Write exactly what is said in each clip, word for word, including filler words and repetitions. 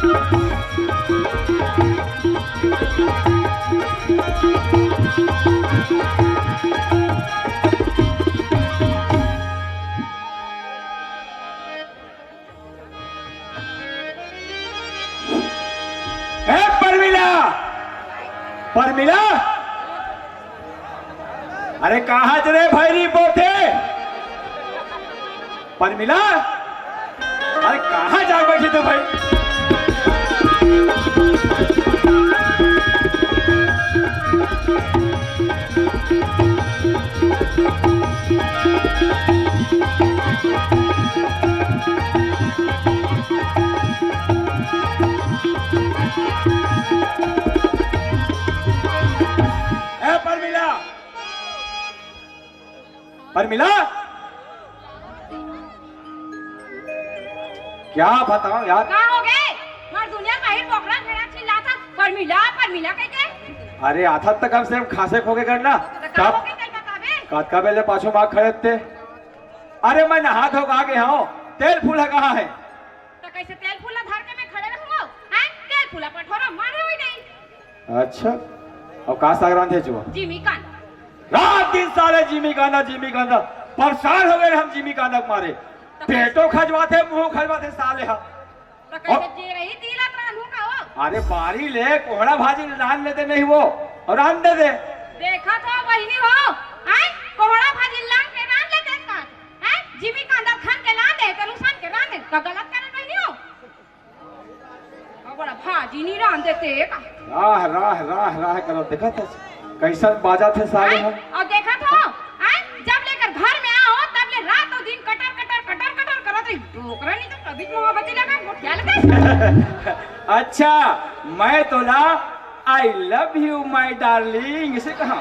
ए परमिला, परमिला, अरे कहाँ च रे भैरी पोथे? परमिला, अरे कहाँ जा बैठे थे भाई? ए परमिला, परमिला, क्या बताओ यार। का हो गे? मार दुनिया बाहिर बोकरा घेरा चिल्लाथस, "परमिला, परमिला" कहिके। अरे आथस त कम से कम खांसे खोके कर ना। त का हो गे, तेल बताबे? कतका बेले पाछू माग खड़े ते। अरे मैं नहा धो के आ गे हंव, तेल फूल ह कहाँ हे? त कइसे तेल फूल ला धर के मैं खड़े रहूं? हैं? तेल फूल ला पठोरा मारे होई नहीं। अच्छा, अउ का साग रांधे हस? जिमी कांदा। रात दिन साले जिमी कांदा, जिमी कांदा, परेशान हो गे हम जिमी कांदा के मारे। त पेटो खजवाथे, मुंह खजवाथे साले ह। त कइसे अउ जे रही, तेला त रांधहूं का हो? अरे बारी ले कोहड़ा भाजी रांध लेते नहीं वो, अउ रांध देते। देखत हो बहिनी हो, हैं? कोहड़ा भाजी लान के रांध लेते का? हैं? जिमी कांदा खन के लान दे, तेला उसान के रांध दे, का गलत करत बहिनी हो? अउ बड़ा भाजी नहीं रांध देते का? राह, राह, राह, राह करत देखत हस, कइसन बाजथे साले ह। अउ देखत हो, हैं? जब ले एकर घर में आए हों, तब ले रात अउ दिन कटर, कटर, कटर, कटर करत रही। डोकरा नहीं तो कभी मोहब्बती लगा, वो ख्याल कर। अच्छा, मैं तोला "I love you my darling" अइसे कहंव।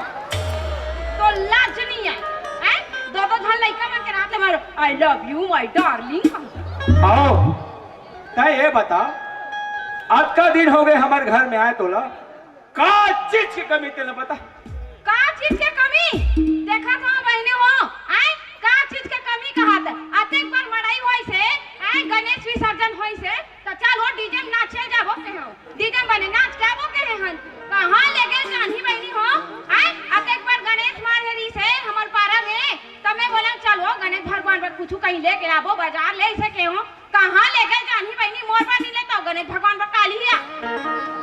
तोला लाज नहीं आय, हैं? दो दो झन लइका मन के रात ले मारो, "I love you my darling" कहंव। अउ, तैं ये बता, अतका दिन हो गे हमर घर में आए तोला, का चीज के कमी तेला बता? का चीज के कमी? देखत हो बहिनी हो, आय, का चीज के कमी कहत? अतेक बार मड़ई होइस हे, आय, गणेश विसर्जन होइस हे, त चल वो DJ में नाचे जाबो कहे हंव। DJ में बने नाच के आबो कहे हन। कहाँ ले गे जानही बहिनी हो, आय, अतेक बार गणेश मार हे रिहिस हे हमर पारा में, त मैं बोलेंव चल वो गणेश भगवान बर कुछु कहीं लेके आबो, बाजार ले अइसे कहे हंव। कहाँ ले गे जानही बहिनी, मोर बर नइ ले त गणेश भगवान बर का लिही?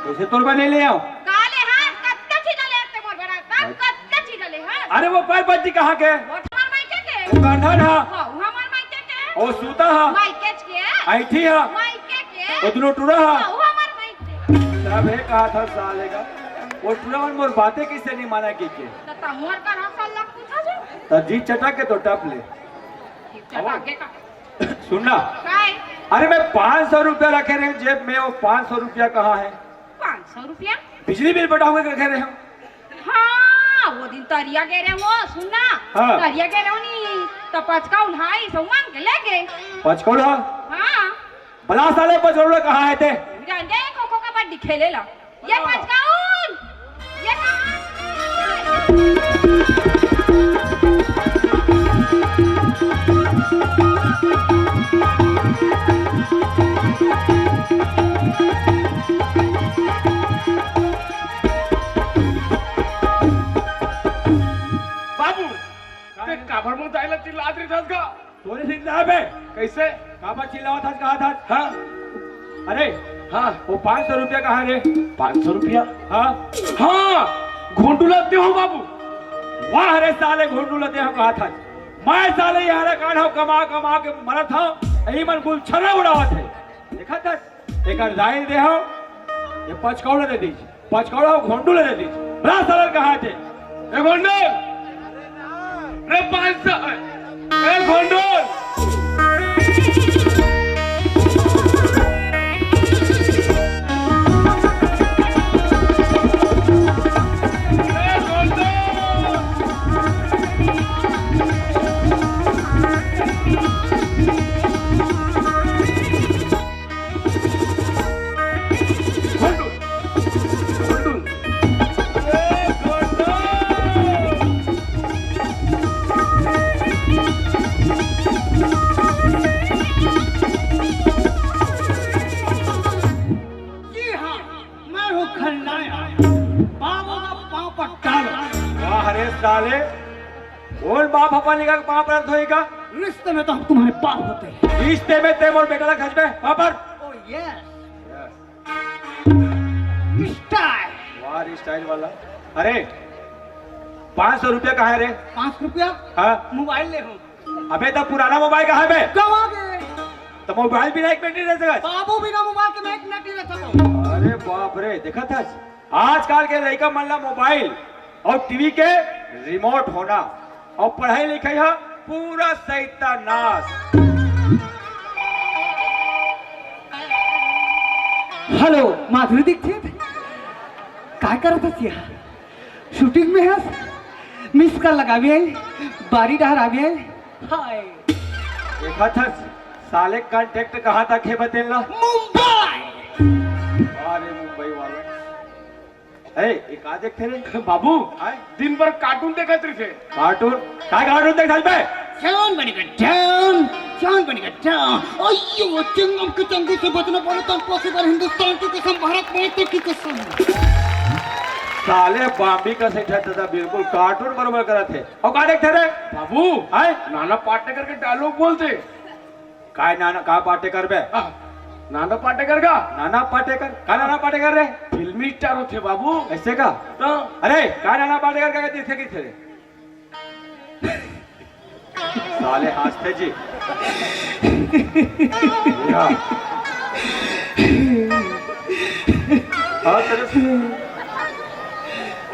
कइसे तोर बर नइ ले आंव? का ले हस? कत्ते चीज ले आते मोर बर, तब कत्ते चीज ले हस? अरे वो पैर बत्ती कहाँ के? वो हमर मायके के। वो गांधा ना? हाँ, वो हमर मायके के। वो सूता हा? मायके के। ऐठी हा? मायके के। वो दुनो टूरा हा? हाँ, वो हमर मायके। तब हे कहा था साले का, वो टूरा मन मोर बातें कइसे नइ माना के के? त तमोर कर हसल लग पूछा जो। त जी चटक के तो टप ले। चटक के का? सुन ना। काय? अरे मैं पाँच सौ रुपया रखे रहेंव जेब में, वो पाँच सौ रुपया कहाँ हे? पाँच सौ रुपया? बिजली बिल पटाहूं कहे रहेंव। हाँ, वो दिन तरिया गे रहेंव, सुन ना। हाँ। तरिया गे रहेंव नी, त पचकौल हा, सौ मांग के ले गे। पचकौल हा? हाँ। बला साले पचकौल कहाँ हे ते? जान दे, खो खो कबड्डी खेले ला। ये पचकौल! ये कहाँ? बाबू, ते काबर मोर दाई ला चिल्लात रहिथस गा? तोरे से ना बे। कइसे? काबर चिल्लावत हस, कहत हस? हाँ। अरे, हाँ। वो पाँच सौ रुपया कहाँ रे? पाँच सौ रुपया? हाँ। हाँ, घोंडू ला दे हंव बाबू। वाह रे साले, घोंडू ला दे हंव कहत हस। मैं साले यार कान हंव, कमा कमा के मरत हंव, यही मन गुलछर्रा उड़ावत हे। देखत हस? एकर दाई ल दे हंव, ये पचकौड़ा दे दीस, पचकौड़ा अउ घोंडू ल दे दीस। बड़ा सरल कहा थे। ए घोंडू, रे पाँच सौ, ए घोंडू। ए घोंडू। साले, कौन बाप अपन लइका के पाँव परत होही का? रिश्ते में तो हम तुम्हारे बाप होते हैं। रिश्ते में ते मोर बेटा ला खसबे, पाँव पर। Oh yes। Style। वाह रे, style वाला। अरे, पाँच सौ रुपया कहाँ हे रे? पाँच रुपया? हाँ। मोबाइल ले हूँ। अबे, त पुराना मोबाइल कहाँ हे बे? गवा गे। त मोबाइल बिना एक मिनट नहीं रह सकत। बाबू बिना मोबाइल के मैं एक मिनट नहीं रह सकूँ। अरे बाप रे, देखत हस, आजकल के लइका मन ला मोबाइल अउ टीवी के रिमोट होना अउ पढ़ाई लिखाई ह पूरा सत्यानाश। हेलो माधुरी दीक्षित, काय करत हस इहाँ? शूटिंग में हस? मिस कॉल लगावे आई, बारी डहर आवे आई। हाय। देखत हस, साले कॉन्टैक्ट कहाँ तक हे बतेला? मुंबई। अरे मुंबई वाला। ए, ये का देखथे रे? बाबू, आय? दिन भर कार्टून देखत रहिथे। कार्टून? काय कार्टून देखत बे? जॉन बनेगा डॉन, जॉन बनेगा डॉन। अयो, चिंगम के चंगुल से बचना पड़े तो possible, हिंदुस्तान की कसम, भारत माता की कसम। साले बाम्बी का सेठ हे दादा, बिल्कुल कार्टून बरोबर करत हे। अउ का देखथे रे? बाबू, आय? नाना पाटेकर के डायलॉग बोलथे। काय नाना, का पाटेकर बे? हाँ, नाना पाटेकर का? नाना पाटेकर? का नाना पाटेकर रे? फिल्मी स्टार होथे बाबू। अइसे का? तो? अरे, का नाना पाटेकर का दिखे, किथे रे? साले हंसथे जी। या। हाँ, तेरे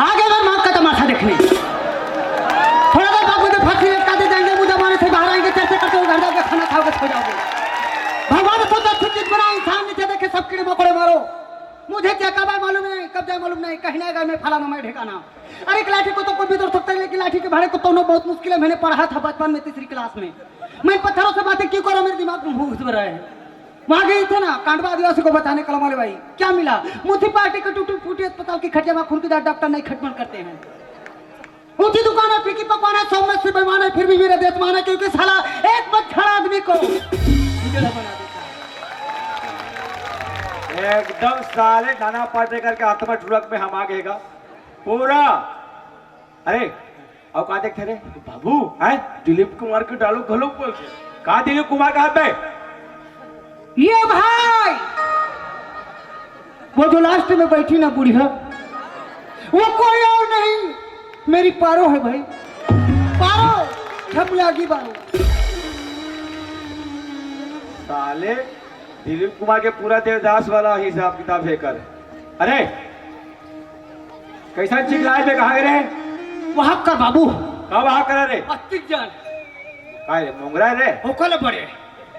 आगे बार मौत का तमाशा देखने। थोड़ा देर बाद मुझे फांसी लटका दी जाएंगे, मुझे मारने से बाहर आएंगे, चर्चा करते हुए घर जाओगे, खाना खाओगे, सो जाओगे। भगवान ने सोचा अच्छी चीज बनाई, इंसान नीचे देखे, सब कीड़े मकोड़े मारो। मुझे क्या कब आए मालूम नहीं, कब जाए मालूम नहीं, कहीं ना गए मैं फलाना मैं ढिकाना। अरे एक लाठी को तो कोई भी तोड़ सकता है, लेकिन लाठी के भाड़े को तोड़ना बहुत मुश्किल है। मैंने पढ़ा था बचपन में तीसरी क्लास में। मैं इन पत्थरों से बातें क्यों करूँ, मेरे दिमाग में घुस रहा है। वहां गए थे ना, कांडवा आदिवासी को बचाने कलम वाले भाई, क्या मिला? मुझे पार्टी के टूटी फूटी अस्पताल की खटिया में खून की धार, डॉक्टर नहीं खटमल करते हैं। ऊंची दुकान है, फीकी पकवान है, सौ में से बेईमान है, फिर भी मेरा देश मान है, क्योंकि साला एक बछड़ा आदमी को हिजड़ा बना देता है। एकदम साले नाना पाटेकर के आत्मा ट्रक में हम आ गएगा पूरा। अरे, अउ का देखथे रे? बाबू, हैं? दिलीप कुमार के डायलॉग घलो बोलथे। का दिलीप कुमार का बे? ये भाई, वो जो लास्ट में बैठी ना बुढ़िया, वो कोई और नहीं, मेरी पारो है भाई। पारो, झपलागी बारो। साले, दिलीप कुमार के पूरा देवदास वाला हिसाब किताब हे कर। अरे, कइसन चिल्लाए बे, कहाँ गे रे? वहां कर बाबू। का वहां कर रे? अतिक जान। काय रे, मोंगरा रे? ओकर ले बड़े।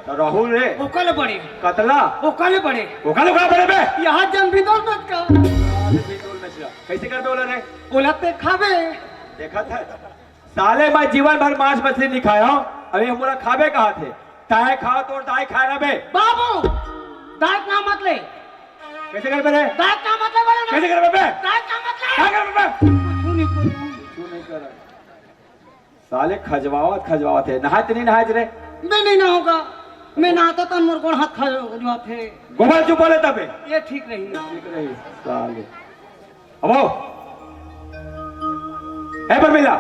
तो राहुल रे? ओकर ले बड़े। कतला? ओकर ले बड़े। ओकर ले का बड़े बे? यहाँ जंग भी दौलत का। जंग भी दौलत का। कइसे कर दे ओला रे? ओला ते खाबे। देखा था? साले, मैं जीवन भर मांस मछली नहीं खाया हूँ, अभी हम पूरा खाबे कहा थे। ताए खाओ तो ताए खाए ना बे। बाबू, दांत ना मत ले। कइसे कर बे रे? दांत ना मत ले बोलो ना। कइसे कर बे? दांत ना मत ले। का कर बे? कुछ नहीं, कुछ नहीं। कुछ नहीं कर। साले खजवावत, खजवावत हे। नहात नहीं नहात रे? मैं नहीं नहाऊंगा। मैं नहाता तो मोर गोड़ हाथ खजवाथे। गोबर चुपा लेता बे। ये ठीक नहीं। ठीक नहीं, साले। अबो, हे परमिला,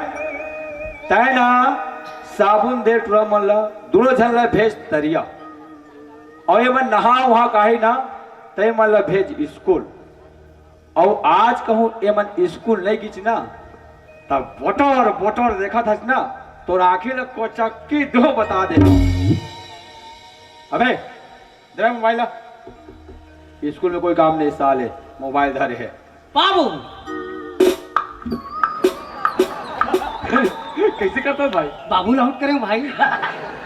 तैं ना साबुन दे टुरा मन ला, दूनों झन ला भेज तरिया। अउ ये मन नहा उहा काही ना, तैं मन ला भेज स्कूल। अउ आज कहूँ ये मन स्कूल नहीं गिच ना, तब बोटर बोटर देखत हस ना, तोर आँखी ला कोचक्की दो बता दे। अबे, दे रे मोबाइल ला। स्कूल में कोई काम नहीं, साले मोबाइल धरे हे। बाबू। कइसे करता भाई? बाबू लाउड करे भाई।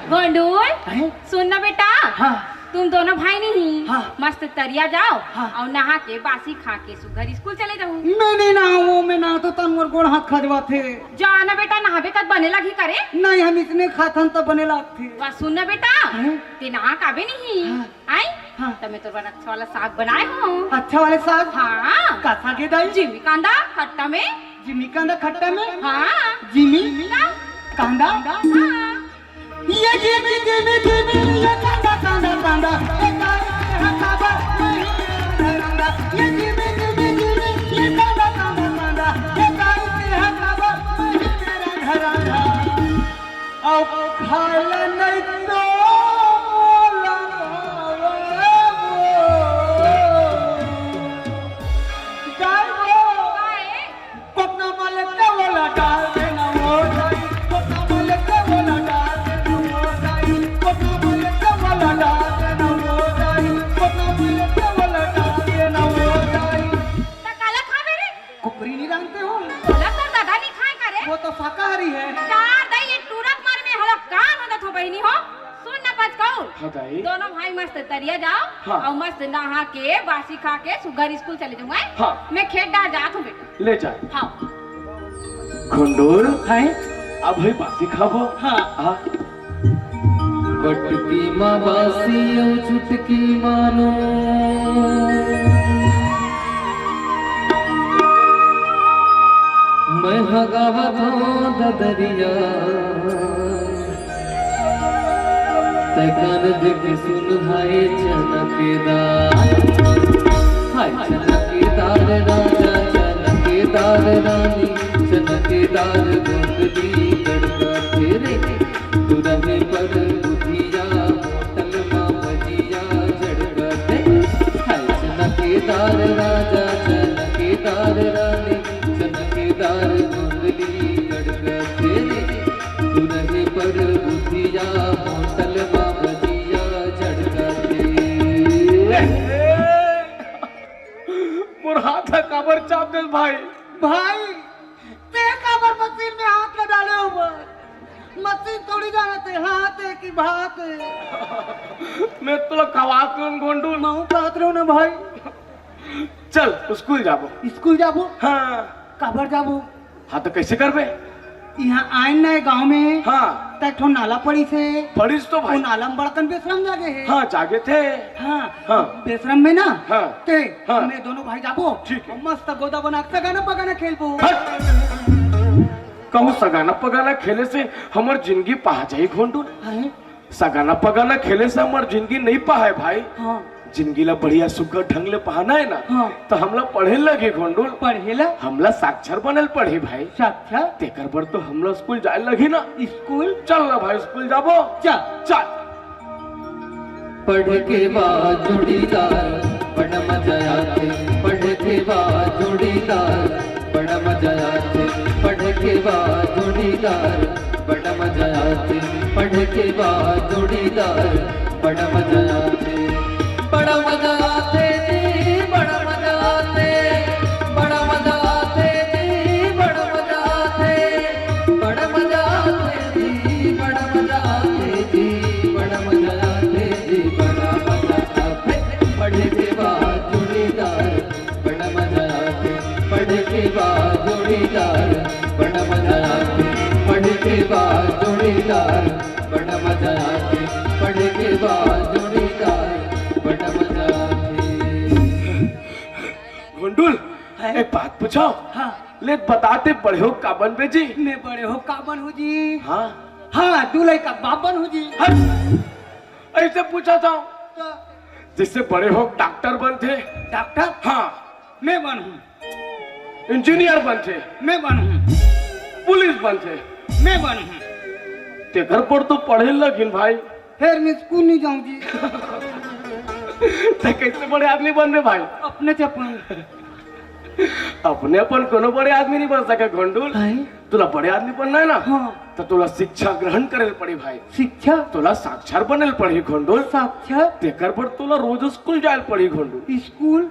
गोंडूल, हैं? सुन ना बेटा, हाँ। तुम दोनों भाई नहीं, हाँ। मस्त तरिया जाओ हाँ। अउ नहा के बासी खा के सुघर स्कूल चले जाओ। मैं नहीं नहाऊँ, मैं नहातो तन मोर गोड़ हाथ खजवाथे। जा ना बेटा, नहाबे तब बने लगही करे। नहीं, हम इसने खाथन तब बने लगथे। वाह, सुन ना बेटा, हैं? ते नहा काबे नहीं। हाँ। आई? हाँ। त मैं तोर बर अच्छा वाला साग बनाए हूँ। अच्छा वाला साग? हाँ। का साग हे दाई? जिमी कांदा खट्टा में। जिमी कांदा खट्टा में? हाँ। जिमी? ना। कांदा? हाँ। ये जिमी, जिमी, जिमी, ये कांदा, कांदा, कांदा, ये कांदा, कांदा, कांदा, ये जिमी, जिमी, जिमी, ये कांदा, कांदा, कांदा, ये कांदा, कांदा, कांदा। मस्त तरिया जाव। हाँ। अउ मस्त नहा के, बासी खा के, सुग्घर स्कूल चले जाहू। हाँ। मैं खेत डार जात हूँ बेटा। ले जा। हाँ। घुंडुल। हैं? अब है बासी खाबो। हाँ। हाँ। बटकी मा बासी अउ चुटकी मानो। मैं ह गावत हूँ ददरिया। तै कान दे के सुन हाय चनकदार। हाय चनकदार राजा, चनकदार रानी, चनकदार गोंदली गड़का तेरे। तू रहे पर बुधिया, होटल मा भजिया झड़का दे। हाय चनकदार राजा, चनकदार रानी, चनकदार गोंदली गड़का तेरे। तू रहे पर बुधिया, होटल मा भजिया झड़का तेरे। मोर हाथ ला काबर चाप देस भाई? भाई, ते काबर मशीन में हाथ ला डाले हस? मशीन थोड़ी जानत हे, हाथ हे कि भात हे। मैं तोला खवात रहूं घुंडुल। महूं खात रहूं ना भाई। चल, स्कूल जाबो। स्कूल जाबो? हाँ। काबर जाबो? हाँ, त कइसे करबे? इहाँ आएन ना ए गांव में, हाँ। त एक ठो नाला पड़िस हे। पड़िस तो भाई। ओ नाला में बड़कन बेसरम जागे हे। हाँ, जागे थे। हाँ, हाँ। बेसरम में ना, हाँ। ते हाँ। मैं दोनों भाई जाबो। ठीक हे। अउ मस्त गोदा बना के सगाना पगाना खेलबो। हट। कहूँ सगाना पगाना खेले से हमर जिनगी पहा जाही घुंडुल। हैं? सगाना पगाना खेले से हमर जिनगी नइ पहाय भाई। हाँ। जिनगी ला बढ़िया सुघर ढंग ले पहाना हे ना, हाँ। त हमला पढ़े लगही घुंडुल। पढ़े ला? हमला साक्षर बने ल पड़ही भाई। साक्षर? तेकर बर तो हमला स्कूल जाए लगही ना। स्कूल? चल ना भाई, स्कूल जाबो। चल। चल। पढ़ के बा जोड़ीदार, बड़ा मजा आथे। पढ़ के बा जोड़ीदार, बड़ा मजा आथे। पढ़ के बा जोड़ीदार, बड़ा मजा आथे। पढ़ के बा जोड़ीदार, बड़ा मजा आथे। बड़ा मजा आथे जी, बड़ा मजा आथे। बड़ा मजा आथे जी, बड़ा मजा आथे। बड़ा मजा आथे जी, बड़ा मजा आथे जी। बड़ा मजा आथे जी, बड़ा मजा आथे। पढ़ के बा जोड़ीदार, बड़ा मजा आथे। पढ़ के बा जोड़ीदार, बड़ा मजा आथे। पढ़ के बा जोड़ीदार, बड़ा मजा आथे। पढ़ के बा जोड़ीदार, बड़ा मजा आथे। घुंडुल, हैं? एक बात पूछो। हाँ। ले बता, ते बड़े हो का बनबे जी? मैं बड़े हो का बनहूँ जी? हाँ। हाँ, दू लइका बाप बनहूँ जी। हट। अइसे पूछत हँव। का? जइसे बड़े हो डॉक्टर बनथे। डॉक्टर? हाँ। मैं बनहूँ। इंजीनियर बनथे। मैं बनहूँ। पुलिस बनथे। मैं बनहूँ। तेकर बर तो पढ़े ल लगिन भाई। फेर मैं स्कूल नइ जाहूँ जी। त कइसे बड़े आदमी बनबे भाई? अपने चपन। अपने अपन कोनो बड़े आदमी नइ बन सके घुंडुल। हैं? तोला बड़े आदमी बनना हे ना, हाँ। त तोला शिक्षा ग्रहण करे ल पड़ही भाई। शिक्षा? तोला साक्षर बने ल पड़ही घुंडुल। साक्षर? तेकर बर तोला रोज स्कूल जाए ल पड़ही घुंडुल। स्कूल?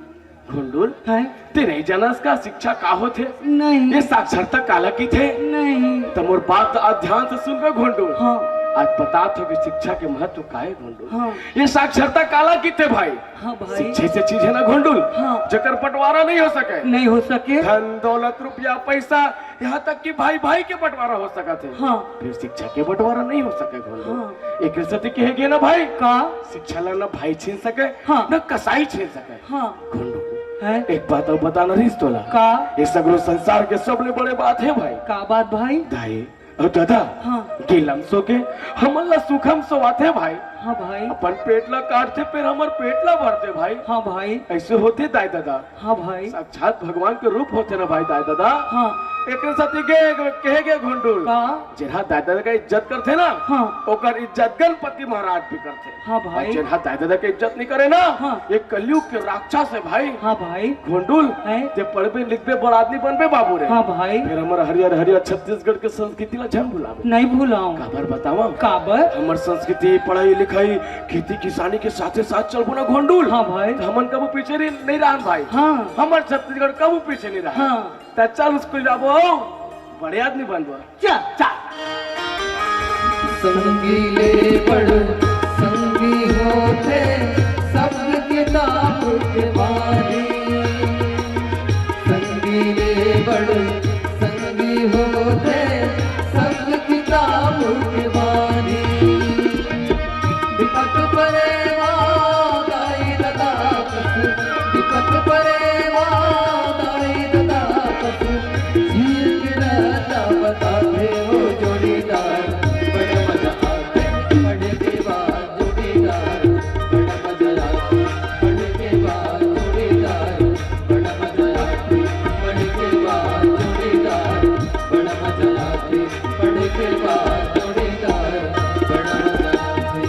घुंडुल, हैं? ते नइ जानस का शिक्षा का होथे? नहीं। ये साक्षरता काला कहिथे? नहीं। त मोर बात ध्यान से सुनबे घुंडुल। हाँ। आज बतात हँव कि शिक्षा के महत्व का हे घुंडुल। हाँ। ये साक्षरता काला कहिथे भाई? हाँ भाई। शिक्षा अइसे चीज हे ना घुंडुल, हाँ। जेकर बंटवारा नइ हो सके। नइ हो सके। धन, दौलत, रुपया, पइसा, यहाँ तक कि भाई भाई के बंटवारा हो सकत हे। हाँ। फेर शिक्षा के बंटवारा नइ हो सके घुंडुल। हाँ। एकर सेती कहे गे ना भाई, का? शिक्षा ला ना भाई छीन सके, हाँ। ना कसाई छीन सके। हाँ। घुंडुल, हैं? एक बात अउ बताना रहिस तोला। का? ये सगरो संसार के सबले बड़े बात हे भाई। का बात भाई? दाई, अउ ददा, हाँ। गीलम सो के हमन ला सुखम सोवाथे भाई। हाँ भाई। अपन पेट ला काटथे, फेर हमर पेट ला भरथे भाई। हाँ भाई। अइसे होथे दाई ददा। हाँ भाई। साक्षात भगवान के रूप होथे ना भाई दाई ददा। हाँ। एकरे सेती गे, कहे गे घुंडुल। का? जेन ह दाई ददा के इज्जत करथे ना, हाँ। ओकर इज्जत गणपति महाराज भी करथे। हाँ भाई। अउ जेन ह दाई ददा के इज्जत नइ करे ना, हाँ। ये कलयुग के राक्षस हे भाई। हाँ भाई। घुंडुल, हैं? ते पढ़बे लिखबे बड़ आदमी बनबे बाबू रे। हाँ भाई। फेर हमर हरियर हरियर छत्तीसगढ़ के संस्कृति ला झन भुलाबे। नइ भुलावँव। काबर बतावँव? काबर? हमर संस्कृति, पढ़ाई लिखाई, खेती किसानी के साथे साथ चलबो ना घुंडुल। हाँ भाई। त हमन कभू पीछे नइ रहन भाई। हाँ। हमर छत्तीसगढ़ कभू पीछे नइ रहय। हाँ। त चल स्कूल जाबो, बड़े आदमी बनबो। चल, चल। संगी ले बड़ संगी होथे, किताब के बानी, संगी ले बड़ संगी होथे, संग किताब के बानी। विपत परे मा दाई ददा कस, विपत परे मा दाई ददा कस, झीर के रहता बताथे ओ जोड़ीदार, बड़ा मजा आथे पढ़े के बाद जोड़ीदार, बड़ा मजा आथे पढ़े के बाद जोड़ीदार, बड़ा मजा आथे पढ़े के बाद जोड़ीदार, बड़ा मजा आथे पढ़े के बाद जोड़ीदार, बड़ा मजा आथे।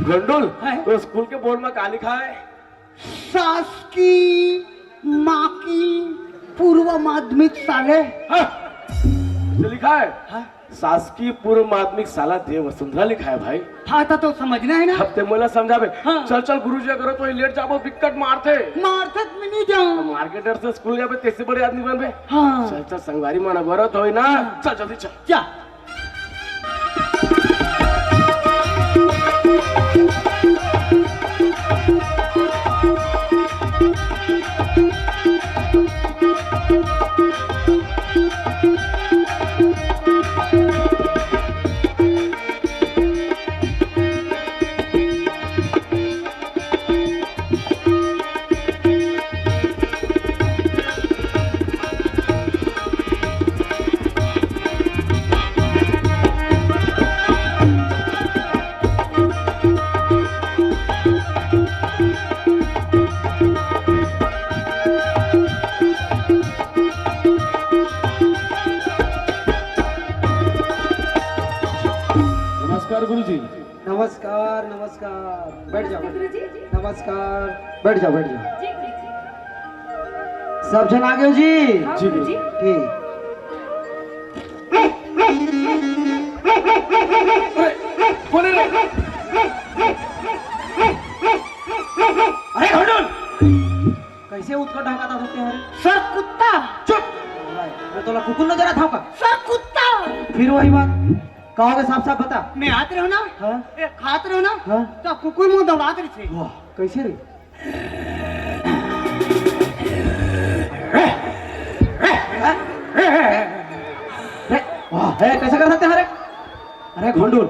घंडुल, हैं? तो स्कूल के बोर्ड में का लिखा है? शासकीय माकी पूर्व माध्यमिक शाला। हाँ, ये लिखा है। हाँ। शासकीय पूर्व माध्यमिक शाला देव वसुंधरा लिखा है भाई। हाँ, तो, तो समझना है ना। अब ते मोला समझाबे। हाँ। चल, चल, गुरुजी, अगर तो लेट जाबो, बिकट मारथे। मारथे त मैं नहीं जाऊँ। तो मार के डर से स्कूल जाबे, तइसे बड़े आदमी बनबे। हाँ। चल, चल, संगवारी मन अगोरत होई ना। हाँ। चल, जल्दी चल। जा। नमस्कार गुरुजी। नमस्कार, नमस्कार। बैठ जाओ। नमस्ते गुरुजी। नमस्कार। बैठ जाओ, बैठ जाओ। जी गुरुजी। सब झन आ गए हो जी? हाँ जी गुरुजी। गुरुजी। ठीक। अरे, कौन है रे? अरे घंडुल, कैसे उठ कर ढाका था होते हैं? सर, कुत्ता। चुप। मैं तोला कुकुर नजर आता हूँ का? सर, कुत्ता। फिर वही बात। कहोगे साफ साफ बता। मैं आत रहो ना, हाँ? ए, खात रहो ना, हाँ? तो कुकुर मुंह दौड़ात रही थे। वाह, कैसे रे? रे, वाह, ए, कैसे कर सकते हैं रे? अरे घोंडुल,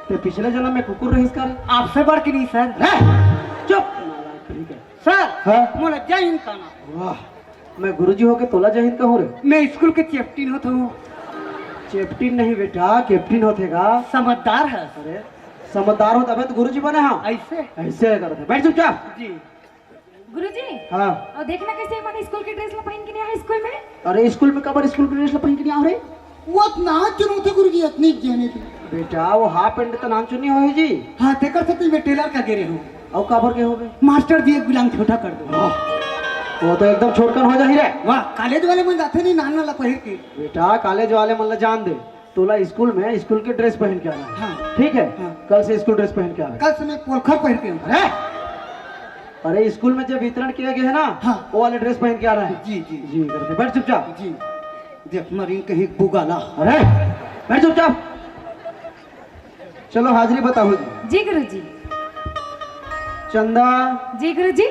ते पिछले जन्म में कुकुर रहिस का रे? आपसे बढ़ के नहीं सर। रे, चुप। ठीक है। सर, हाँ? मोला जय हिंद कहना। वाह, मैं गुरुजी होके तोला जय हिंद कहूँ रे? मैं स्कूल के चैप्टिन होत हूँ। चैप्टिन नहीं बेटा, कैप्टिन होथे गा। समझदार है। अरे, समझदार हो तबे तो गुरुजी बने हाँ। ऐसे? ऐसे करथे। बैठ चुपचाप। जी। गुरुजी, हाँ। अउ देखना कैसे मन स्कूल के ड्रेस ला पहन के नहीं आए स्कूल में? अरे, स्कूल में काबर स्कूल के ड्रेस ला पहन के नहीं आए रे? वो इतना चुनौती गुरुजी, इतनी जाने थे। बेटा, वो हाफ पैंट तो नाम चुनी होही जी। हाँ, तेकर से तो मैं टेलर का गे रहे हूँ। अउ काबर के होबे? मास्टर जी एक गुलाम छोटा कर दो। वाह, वो तो एकदम छोटकन हो जाही रे। वाह, कॉलेज वाले मन जाथे नहीं नान नान ला पहिर के। बेटा, कॉलेज वाले मन ला जान दे, तोला स्कूल में स्कूल के ड्रेस पहन के आना है। हाँ। ठीक है? हाँ। कल से स्कूल ड्रेस पहन के आवे। कल से मैं पोलखर पहन के आऊँ। अरे, अरे, स्कूल में जो वितरण किया गया है ना, हाँ। वो वाले ड्रेस पहन के आना है। जी, जी। जी करके बैठ चुपचाप। जी। देख मरीन कहीं बुगाला। अरे, बैठ चुपचाप। चलो हाजिरी बताओ जी। जी गुरुजी। चंदा। जी गुरुजी।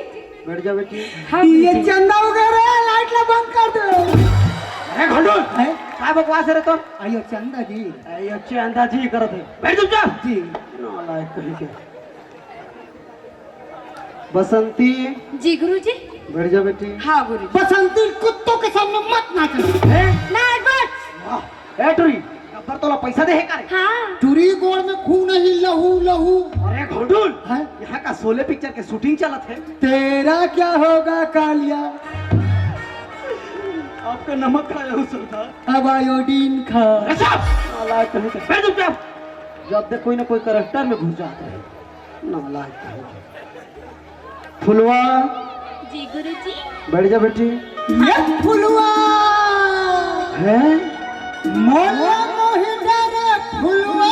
बैठ जा बेटी। हाँ ये गुरुजी। चंदा वगैरह लाइट ला बंद कर दो। अरे घोंडुल, हैं? काय बकवास है रे तोर? अयो चंदा जी। अयो चंदा जी करत है। बैठ चुपचाप। जी। नालायक कहीं के। बसंती। जी गुरुजी। बैठ जा बेटी। हाँ गुरुजी। बसंती, कुत्तों के सामने मत नाचो। हैं? ना एक बार। वाह। ए टुरी, गब्बर तोला पैसा दे हे का रे? हाँ। टुरी गोड़ में खून नहीं, लहू, लहू। अरे घोंडुल, हैं? यहाँ का शोले पिक्चर के शूटिंग चलत है। तेरा क्या होगा कालिया? आपका नमक खाया हूँ सरदार। अब आयोडीन खा। अरे साहब, नालायक कहीं के। बैठ चुपचाप। जब तक कोई ना कोई कैरेक्टर में घुस जाता है। नालायक कहीं के। फुलवा। जी गुरुजी। बैठ जा बेटी। ये फुलवा। हैं? मोला मोहि डरे फुलवा।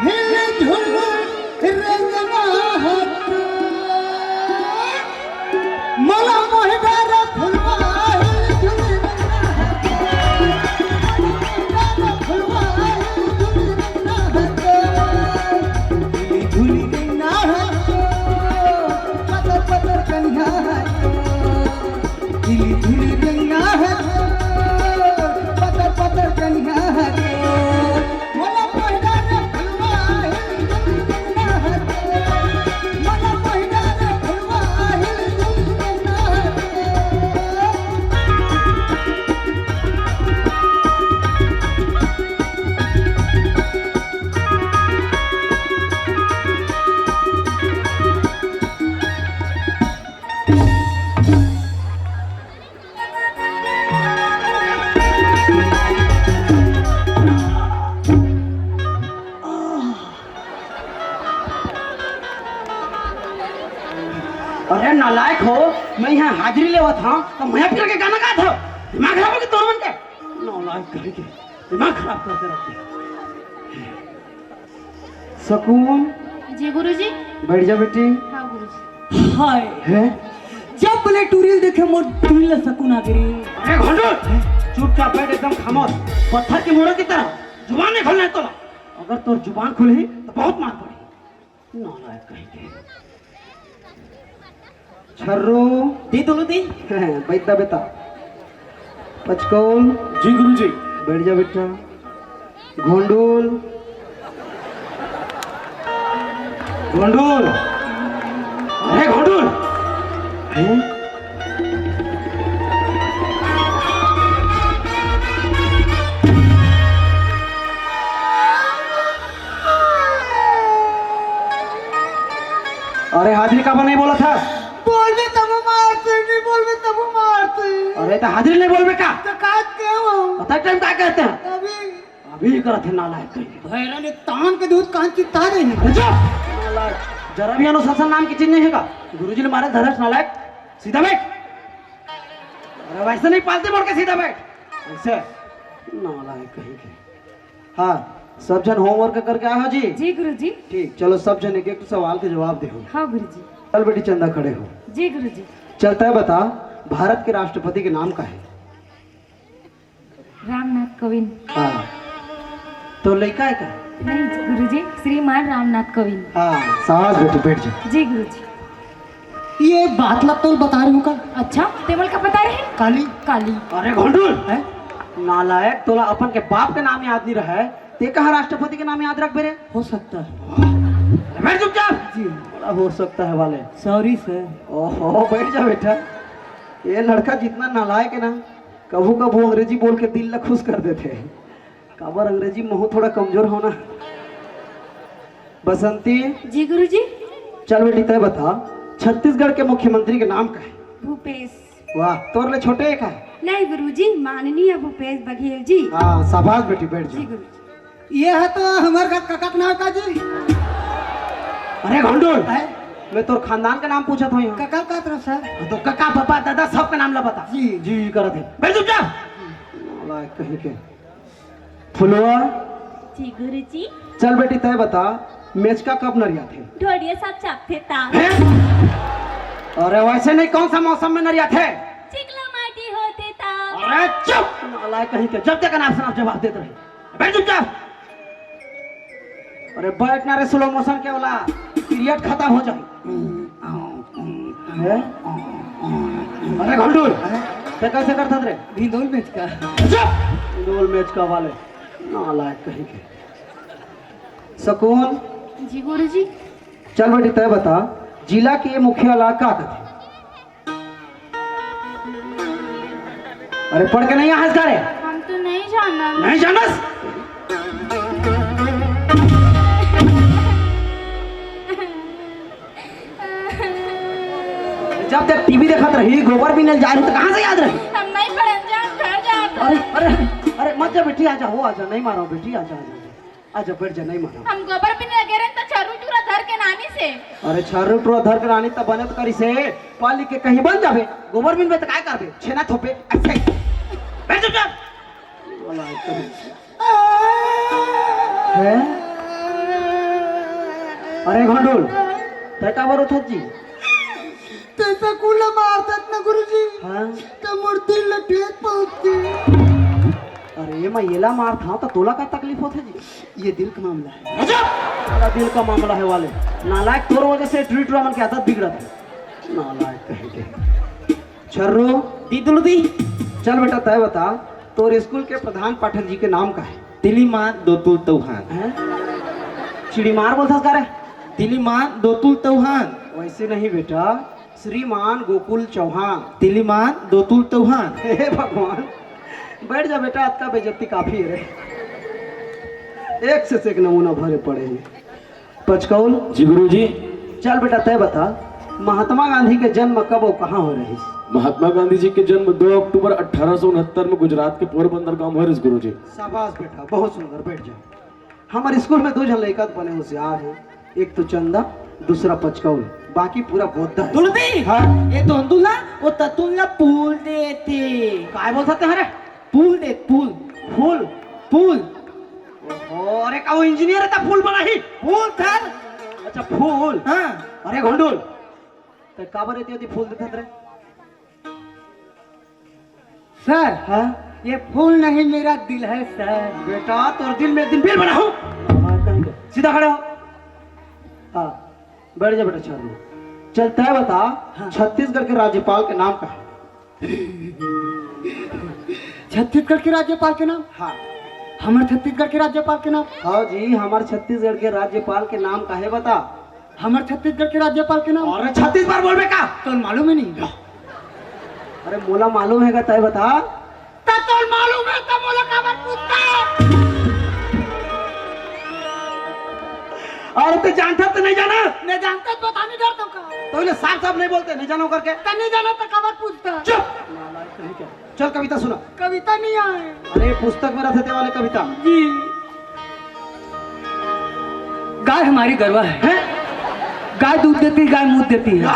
हिल झुल रेंगना हट। मोला मोहि डरे फुलवा, हिल झुल रेंगना हट। मोला मोहि डरे फुलवा, हिल झुल रेंगना हट। अरे नालायक हो, मैं यहाँ हाजिरी लेवत हँव, त मैं फिर के गाना गात हँव। दिमाग खराब हो गया तोर मन के? नालायक कहीं के, दिमाग खराब करके रख दे। सकून। जी गुरुजी। बैठ जा बेटी। हाँ गुरुजी। हाय। हैं? जब ले टूरी ल देखे मोर दिल ल सकून आ गे रे। अरे घोंडू, चुपचाप बैठ, एकदम खामोश, पत्थर के मुड़ा की तरह। जुबान नहीं खोलना है तोला। अगर तोर जुबान खुलही त बहुत मार पड़ही। नालायक कहीं के। छर्रू। दी दुलू दी। बैठ जा बेटा। पचकौल। जी गुरुजी। बैठ जा बेटा। घोंडूल। घोंडूल। अरे घोंडूल। हैं? अरे हाजिरी काबर नहीं बोलत हस? बोलबे तब मारते, नहीं बोलबे तब मारते। अरे त हाजिरी नहीं बोलबे का? त का कहूँ? पता टाइम का कहते हैं? अभी। अभी करत हे नालायक कहीं के। भैरा ने तान के दूध कान चित्ता रहे हैं। अरे चुप! नालायक। जरा भी अनुशासन नाम की चीज नहीं है का? गुरुजी ने मारे धरस नालायक। सीधा बैठ। अरे वैसे नहीं पालते मोड़ के, सीधा बैठ। ऐसे। नालायक कहीं के। हाँ, सब झन होमवर्क करके आए हो जी? जी गुरुजी। ठीक, चलो सब झन एक एक सवाल के जवाब देहू। हाँ गुरुजी। चल बेटी चंदा खड़े हो। जी गुरुजी। चल तय बता, भारत के राष्ट्रपति के नाम का है? रामनाथ कोविंद। हाँ। तोर लइका है का? नहीं गुरुजी, श्रीमान रामनाथ कोविंद। हाँ, शाबाश बेटी, बैठ जा। जी गुरुजी। ये बात ला तो बता रही हूँ का? अच्छा, तेमल का बता रहे हैं? काली। काली। अरे घोंडूल, हैं? नालायक, तोला अपन के बाप के नाम याद नहीं रहा है, ते कहाँ राष्ट्रपति के नाम याद रखबे रे? हो सकता है। अरे बैठ चुपचाप। जी। बड़ा हो सकता है वाले। Sorry sir. ओहो, बैठ जा बेटा। ये लड़का जितना नालायक है ना, कभू कभू अंग्रेजी बोल के दिल ला खुश कर देथे। काबर अंग्रेजी महू थोड़ा कमजोर हो ना। बसंती। जी गुरुजी। चल बेटी, तय बता, छत्तीसगढ़ के मुख्यमंत्री के नाम का है? भूपेश। वाह, तोर ले छोटे है का? नहीं गुरुजी, माननीय भूपेश बघेल जी। हाँ, शाबाश बेटी, बैठ जा। जी गुरुजी। ये है तो हमारे का-, काका के नाम का जी? अरे घोंडूल, है? मैं तोर खानदान का नाम पूछत हूँ यहाँ। काका का तरफ सर? हाँ, तो काका, पापा, दादा, सबका नाम ला बता। जी। जी, जी करत है। बैठ चुपचाप। नालायक कहीं के। फुलवा। जी गुरुजी। चल बेटी, तय बता, मेचका कब नरियाथे? ढोड़िया सब चापथे ता। हैं? अरे वैसे नहीं, कौन सा मौसम में नरियाथे? चिकला माटी होथे ता। अरे चुप! नालायक कहीं के, जब तक अनाप शनाप जवाब देत रहे। बैठ चुपचाप। अरे बैठ ना रे, स्लो मोशन के वाला, पीरियड खत्म हो जाए। हैं? अरे घोंडूल, ते कैसे करता रे? ढिंडोल मेचका। चुप! ढिंडोल मेचका वाले, नालायक कहीं के। सकून। जी गुरुजी। चल बेटी, तय बता, जिला के मुख्यालय का कथे? अरे पढ़ के नहीं आ हंस रे? हम तो नहीं जानन। नहीं जानस? जब तक टीवी देखत रही, गोबर बिने ल जाए रही, तो कहाँ से याद रही? हम नहीं पढ़न जान, घर जात अरे, हन। अरे, अरे, मत जा बेटी, आजा, हो, आजा, नहीं मारो बेटी, आजा, आजा, आजा, बैठ जा, नहीं मारो। हम गोबर बिने लगे रहे, तो छर्रू टूरा धर के नानी से। अरे, छर्रू टूरा धर के नानी त बने तो करी से, पाली के कहीं बन जाबे, गोबर बिनबे त काय करबे? छेना थोपे, ऐसे। बैठ चुपचाप। वाला एकदम। हैं? अरे घोंडूल, तय काबर उठत जी? तैसा कुला मारतात ना गुरुजी। हाँ? त मोर दिल ल ठेस पहुंचती। अरे मैं येला मारत हंव त तोला का तकलीफ होथे जी? ये दिल का मामला है। अच्छा, साला दिल का मामला है वाले। नालायक, तोर वजह से टूरी टूरा मन के आदत बिगड़त है। नालायक कहीं के। छर्रू। दी दुलू दी। चल बेटा, तय बता, तोर स्कूल के प्रधान पाठक जी के नाम का है? तिलीमान दोतुल तौहान। हैं? चिड़ीमार बोलथस का रे? तिलीमान दोतुल तौहान। वैसे नहीं बेटा, श्रीमान गोकुल चौहान। तिलीमान दोतुल तौहान। हे भगवान, बैठ जा बेटा, अतका बेइज्जती काफी है रे। एक से एक नमूना भरे पड़े हैं। पचकौल। जी गुरुजी। चल बेटा, तय बता, महात्मा गांधी के जन्म कब और कहाँ हो रहिस? महात्मा गांधी जी के जन्म दो अक्टूबर अठारह सौ उनहत्तर में गुजरात के पोरबंदर गांव में होय रहिस गुरुजी। शाबाश बेटा, बहुत सुंदर, बैठ जा। हमर स्कूल में दो झन लइका बने होशियार हैं, एक तो चंदा, दूसरा पचकौल। बाकी पूरा बोलता है। तुलती? हाँ। ये तो तुला, वो ततुल ला फूल देते। काय बोल सकते हैं रे? फूल दे, फूल। फूल? फूल। ओहो, अरे का वो इंजीनियर है, ता फूल बना ही? फूल सर। अच्छा, फूल। हाँ। अरे घोंडुल, तो काबर इतनी फूल देता रे? सर, हाँ? ये फूल नहीं, मेरा दिल है सर। बेटा, तोर दिल में एक दिन बिल बनाहूँ। सीधा खड़ा हो। हाँ, बैठ जा बेटा, चार लोग। चल, तय बता, हाँ। छत्तीसगढ़ के राज्यपाल के नाम का है? छत्तीसगढ़ के राज्यपाल के नाम? हाँ। हमर छत्तीसगढ़ के राज्यपाल के नाम? हाँ जी, हमर छत्तीसगढ़ के राज्यपाल के नाम का है, बता। हमर छत्तीसगढ़ के राज्यपाल के नाम? अरे, छत्तीस बार बोलबे का? तो मालूम ही नहीं। अरे, मोला मालूम है का, तय बता। त तोर मालूम है त मोला काबर पूछता? अरे, तू जानता तो नहीं जाना? नहीं जानता तो बता, नहीं डरता का? तो इन्हें साफ साफ नहीं बोलते, नहीं जानो करके। त नहीं जाना तो काबर पूछता? चुप। नालायक कहीं का। चल, कविता सुना। कविता नहीं आए। अरे, पुस्तक में रहते वाले कविता। जी। गाय हमारी गरवा है। हैं? गाय दूध देती, गाय मूत देती है।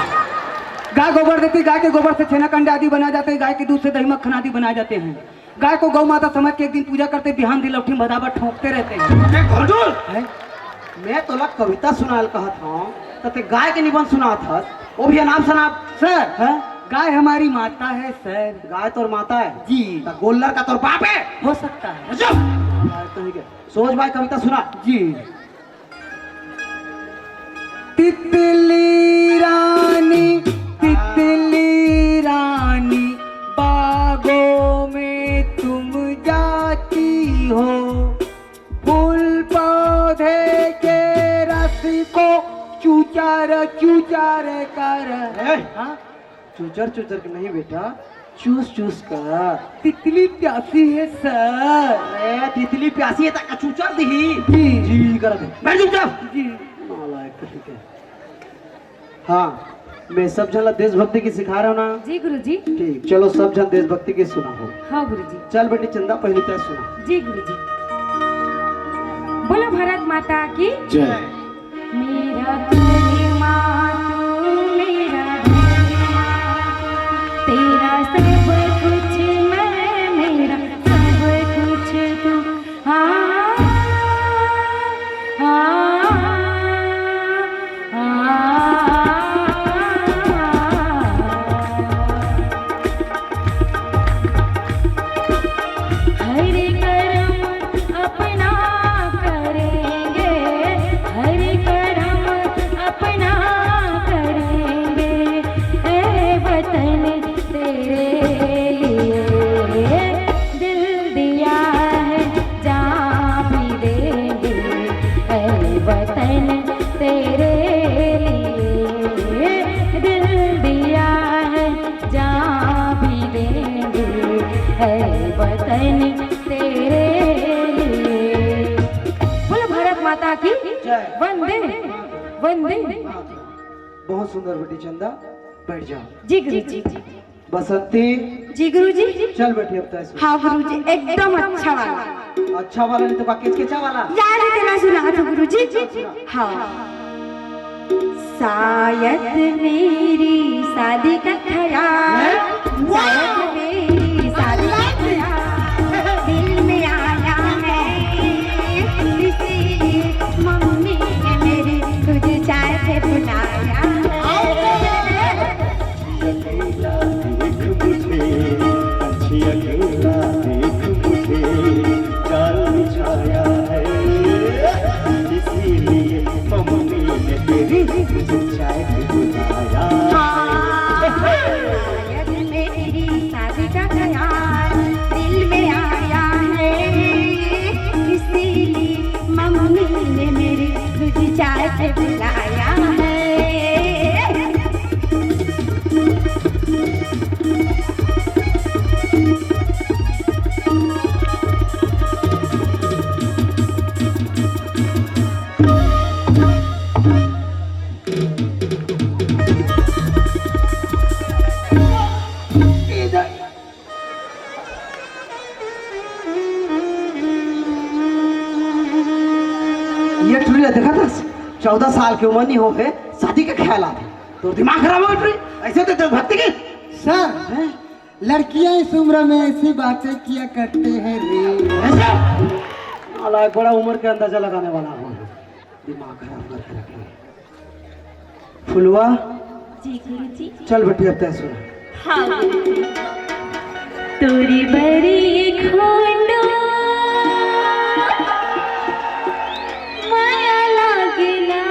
गाय गोबर देती, गाय के गोबर से छेना कंडे आदि बनाए जाते हैं, गाय के दूध से दही मक्खन आदि बनाए जाते हैं। गाय को गौ माता समझ के एक दिन पूजा करते, बिहान दिन लौठी में भदाभद ठोंकते रहते हैं। अरे घोंडुल! हैं? मैं तोला कविता सुनाल कहत हूँ, तो ते गाय के निबंध सुनात हस, वो भी अनाप शनाप। सर, हैं? गाय हमारी माता है सर। गाय तोर माता है? जी। तो गोल्लर का तोर बाप है? हो सकता है। अच्छा। गाय तो ही के। सोच भाई, कविता सुना। जी। तितली रानी, तितली रानी, बागों में तुम जाती हो, फूल पौधे के रस को चूचर चूचर कर। ए! हाँ? चुचर चुचर के नहीं बेटा, चूस चूस कर। तितली प्यासी है सर। ए, तितली प्यासी है त चुचर दिही। जी। जी कर दे। बैठ चुपचाप। जी। नालायक कहीं के। हाँ, मैं सब झन ला देशभक्ति की सिखा रहा हूँ ना। जी गुरुजी। ठीक, चलो सब झन देशभक्ति की सुनाओ। हाँ गुरुजी। चल बेटी चंदा, पहली तय सुना। जी गुरुजी। बोलो भारत माता की जय। मेरा धर्मा तू, मेरा धर्मा तू, तेरा सब कुछ मैं, मेरा सब कुछ तू। हाँ, हाँ, हाँ। हर कर्म अपना करेंगे, हर कर्म अपना करेंगे। ए वतन तेरे लिए दिल दिया है, जान भी देंगे। ए वतन तेरे लिए दिल दिया है, जान भी देंगे, है वतन तेरे लिए। बोलो भारत माता की जय। वंदे, वंदे। बहुत सुंदर बेटी चंदा, बैठ जाओ। जी गुरु जी। बसंती। जी गुरु जी। चल बेटी, अब तय सुन। हाँ गुरु जी, एकदम अच्छा वाला। अच्छा वाला नहीं तो का केचकेचा वाला? यार, इतना सुना था गुरु जी। हाँ। शायद मेरी शादी का ख्याल, हैं? शायद मेरी शादी का ख्याल दिल में आया है, इसीलिए मम्मी ने मेरी तुझे चाय पे बुलाया है। अकेला देख मुझे, अच्छी अकेला देख मुझे, जाल बिछाया है। इसीलिए मम्मी ने तेरी तुझे चाय पे बुलाया। शायद मेरी शादी का ख्याल दिल में आया है, इसीलिए मम्मी ने मेरी तुझे चाय पे बुलाया है। ये टुरी ला देखा था, चौदह साल के उम्र नहीं हो गए, शादी के ख्याल आ गए। तो दिमाग खराब हो गया, ऐसे होते देशभक्ति के? सर, हैं? लड़कियां इस उम्र में ऐसी बातें किया करते हैं रे। ऐसे? नालायक, बड़ा उम्र के अंदाजा लगाने वाला हो। दिमाग खराब करके रखे। फुलवा, जी गुरुजी। चल बेटी, अब तय सुन। हाँ गुरुजी। तोरी बरी घोंडो माया लागना,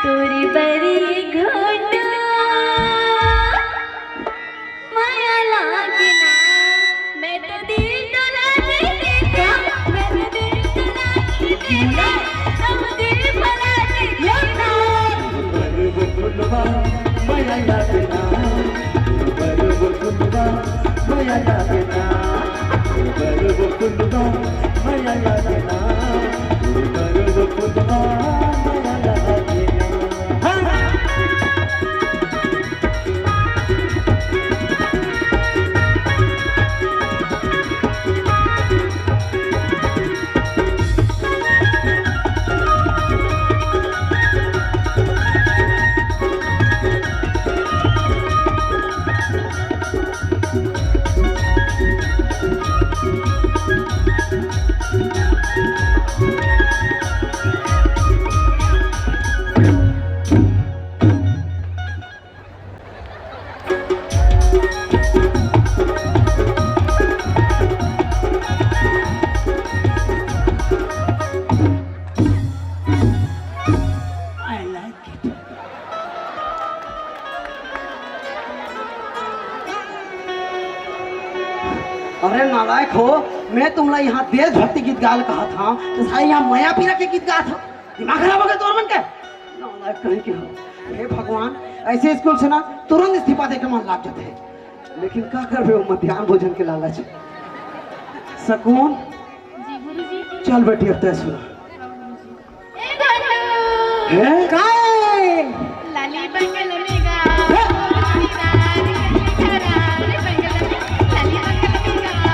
तोरी बरी घोंडो माया लागना, मैं तो दिल डोला दे देता, मैं तो दिल डोला दे देता, तुम दिल भरा दे देता। I like it. अरे नालायक हो, मैं तुमला यहाँ देशभक्ति गीत गाल कहा था, तो सारे यहाँ मया पीरा के गीत गा था। दिमाग खराब हो गया तोर मन के? नालायक कहीं के हो। हे भगवान, ऐसे स्कूल से ना तुरंत इस्तीफा दे के मन लाग जाते हैं। लेकिन का करबे, वो मध्यान्ह भोजन के लालच। सकून, जी गुरुजी। चल बेटी, अब तय सुना। ए गोलू। हैं? काय? लाली बंगल में गा। हैं? लाली बंगल में गा।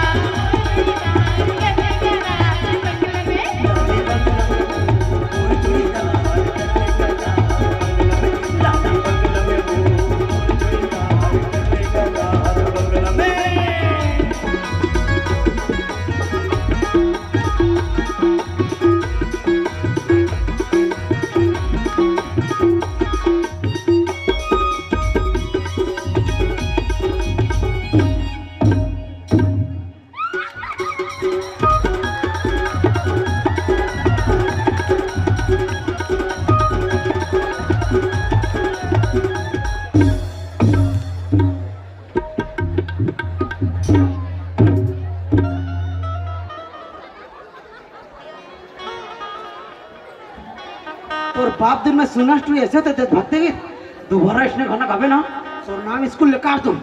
तोर बाप दिन में सुनस तू ऐसे तो देशभक्ति गीत, दोबारा इसने गाना गाबे ना, तोर नाम स्कूल ले काट दूं,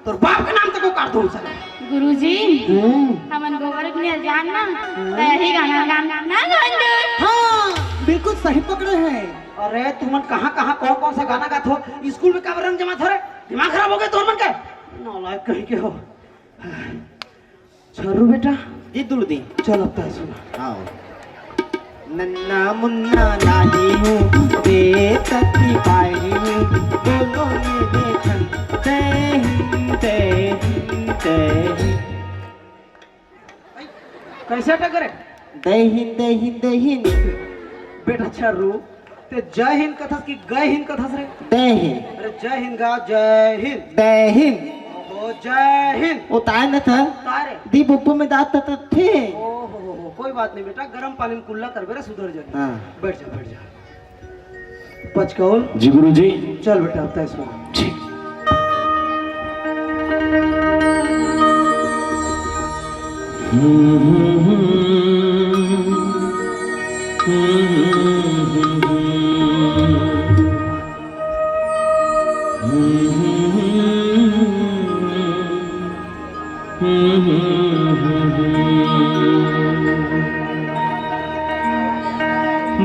तोर बाप के नाम तक को काट दूं साला। गुरुजी, हम्म। हमन गोबर के नियर जान ना, त यही गाना गान ना गान दे। हाँ, बिल्कुल सही पकड़े हैं। अरे तुमन कहाँ कहाँ कौन कौन सा गाना गात हो, स्कूल में का रंग जमात हो रे? दिमाग खराब हो गए तुमन के? नालायक कहीं के हो। छर्रू बेटा, जी दुलू दी। चल अब तय सुना। आओ। नन्ना मुन्ना नानी हूँ, देश की पायरी हूँ, बोलो मेरे धन। जय हिंद, जय हिंद, जय हिंद। कैसे टकरे? जय हिंद, जय हिंद, जय हिंद। बेटा छर्रू, ते जय हिंद कथस कि गय हिंद कथस रे? जय हिंद। अरे जय हिंद गा, जय हिंद। जय हिंद। ओहो, जय हिंद। ओ ताय न था। का रे? दी बुब्बो में दांत तत थे। ओहो हो हो, कोई बात नहीं बेटा, गरम पानी में कुल्ला करबे रे, सुधर जाही। हाँ। बैठ जा, बैठ जा। पचकौल। जी गुरुजी। चल बेटा, अब तय सुना। ठीक।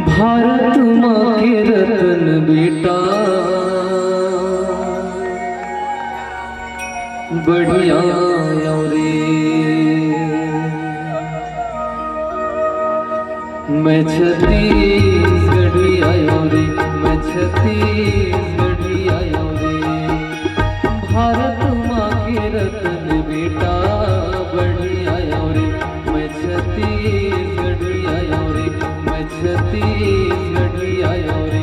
भारत माँ के रतन बेटा, बढ़िया आयो रे। मैं छत्तीसगढ़ी आयो रे, मैं छत्तीसगढ़ी आयो रे, भारत माँ के रतन बेटा बढ़ी आयो रे, मैं छत्तीसगढ़ी आयो रे, मैं छत्तीसगढ़ी आयो रे।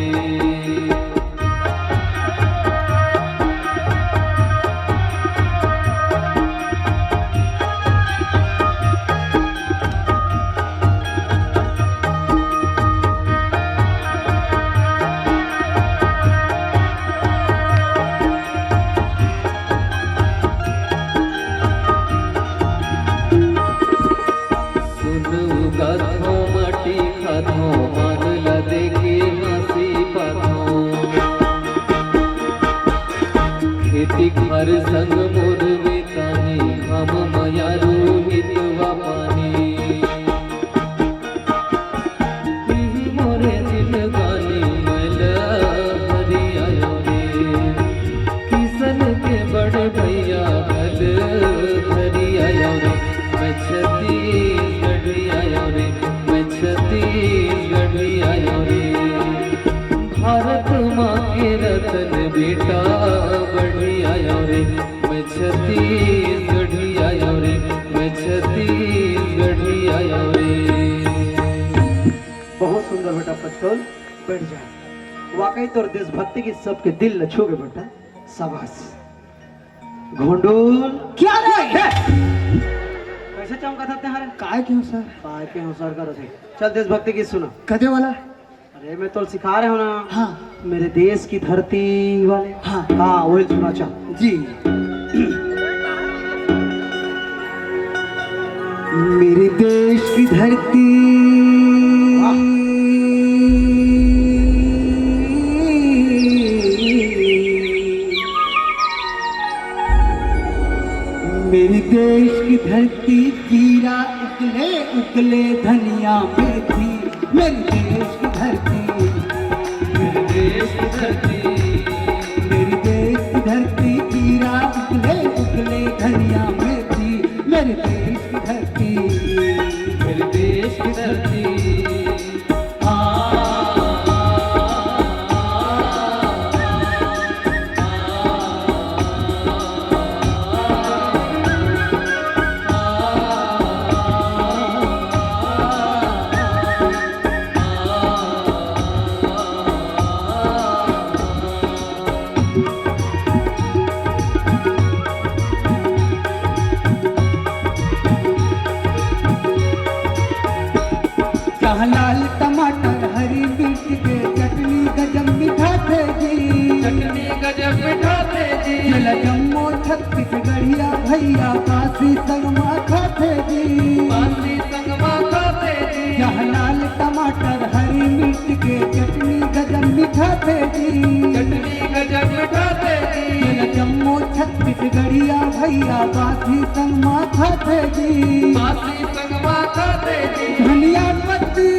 सुन उगाथों, माटी खाथों, मान ला देके हाँसी पाथों। खेती खार संग मोर मितानी, हम मयारू हितवा पानी। इही मोरे जिनगानी, मैं ल हरी आयो रे। किसन के बड़े भैया बल धरी आयो रे, मैं छत्तीसगढ़ी आयो रे, मैं छत्तीसगढ़ी आयो रे। भारत माँ के रतन बेटा बढ़ी आयो रे, मैं छत्तीसगढ़ी आयो रे, मैं छत्तीसगढ़ी आयो रे। बहुत सुंदर बेटा पचकौल, बैठ जा। वाकई तोर देशभक्ति गीत सबके दिल ल छू गे बेटा, शाबाश। घोंडूल। क्या रे? हे! कैसे चमका था तुम्हारे? काय क्यों सर? काय क्यों सर करो थे? चल देशभक्ति गीत सुना। कदे वाला? अरे मैं तो सिखा रहे हो ना। हाँ। मेरे देश की धरती वाले। हाँ। हाँ, वही सुना, चल। जी। मेरे देश की धरती, वाह। मेरे देश की धरती, जीरा उगले उगले धनिया मेथी। मेरे देश की धरती, मेरे देश की धरती, मेरे देश की धरती, जीरा उगले उगले धनिया मेथी। मेरे देश की धरती, मेरे देश की धरती। जहाँ लाल टमाटर, हरी मिर्च के चटनी गजब मिठाथे जी। चटनी गजब मिठाथे जी। जेला जम्मो छत्तीसगढ़िया भैया बासी संग मा खाथे जी। बासी संग मा खाथे जी। जहाँ लाल टमाटर, हरी मिर्च के चटनी गजब मिठाथे जी। चटनी गजब मिठाथे जी। जेला जम्मो छत्तीसगढ़िया भैया बासी संग मा खाथे जी। बासी संग मा खाथे जी। धनिया पत्ती,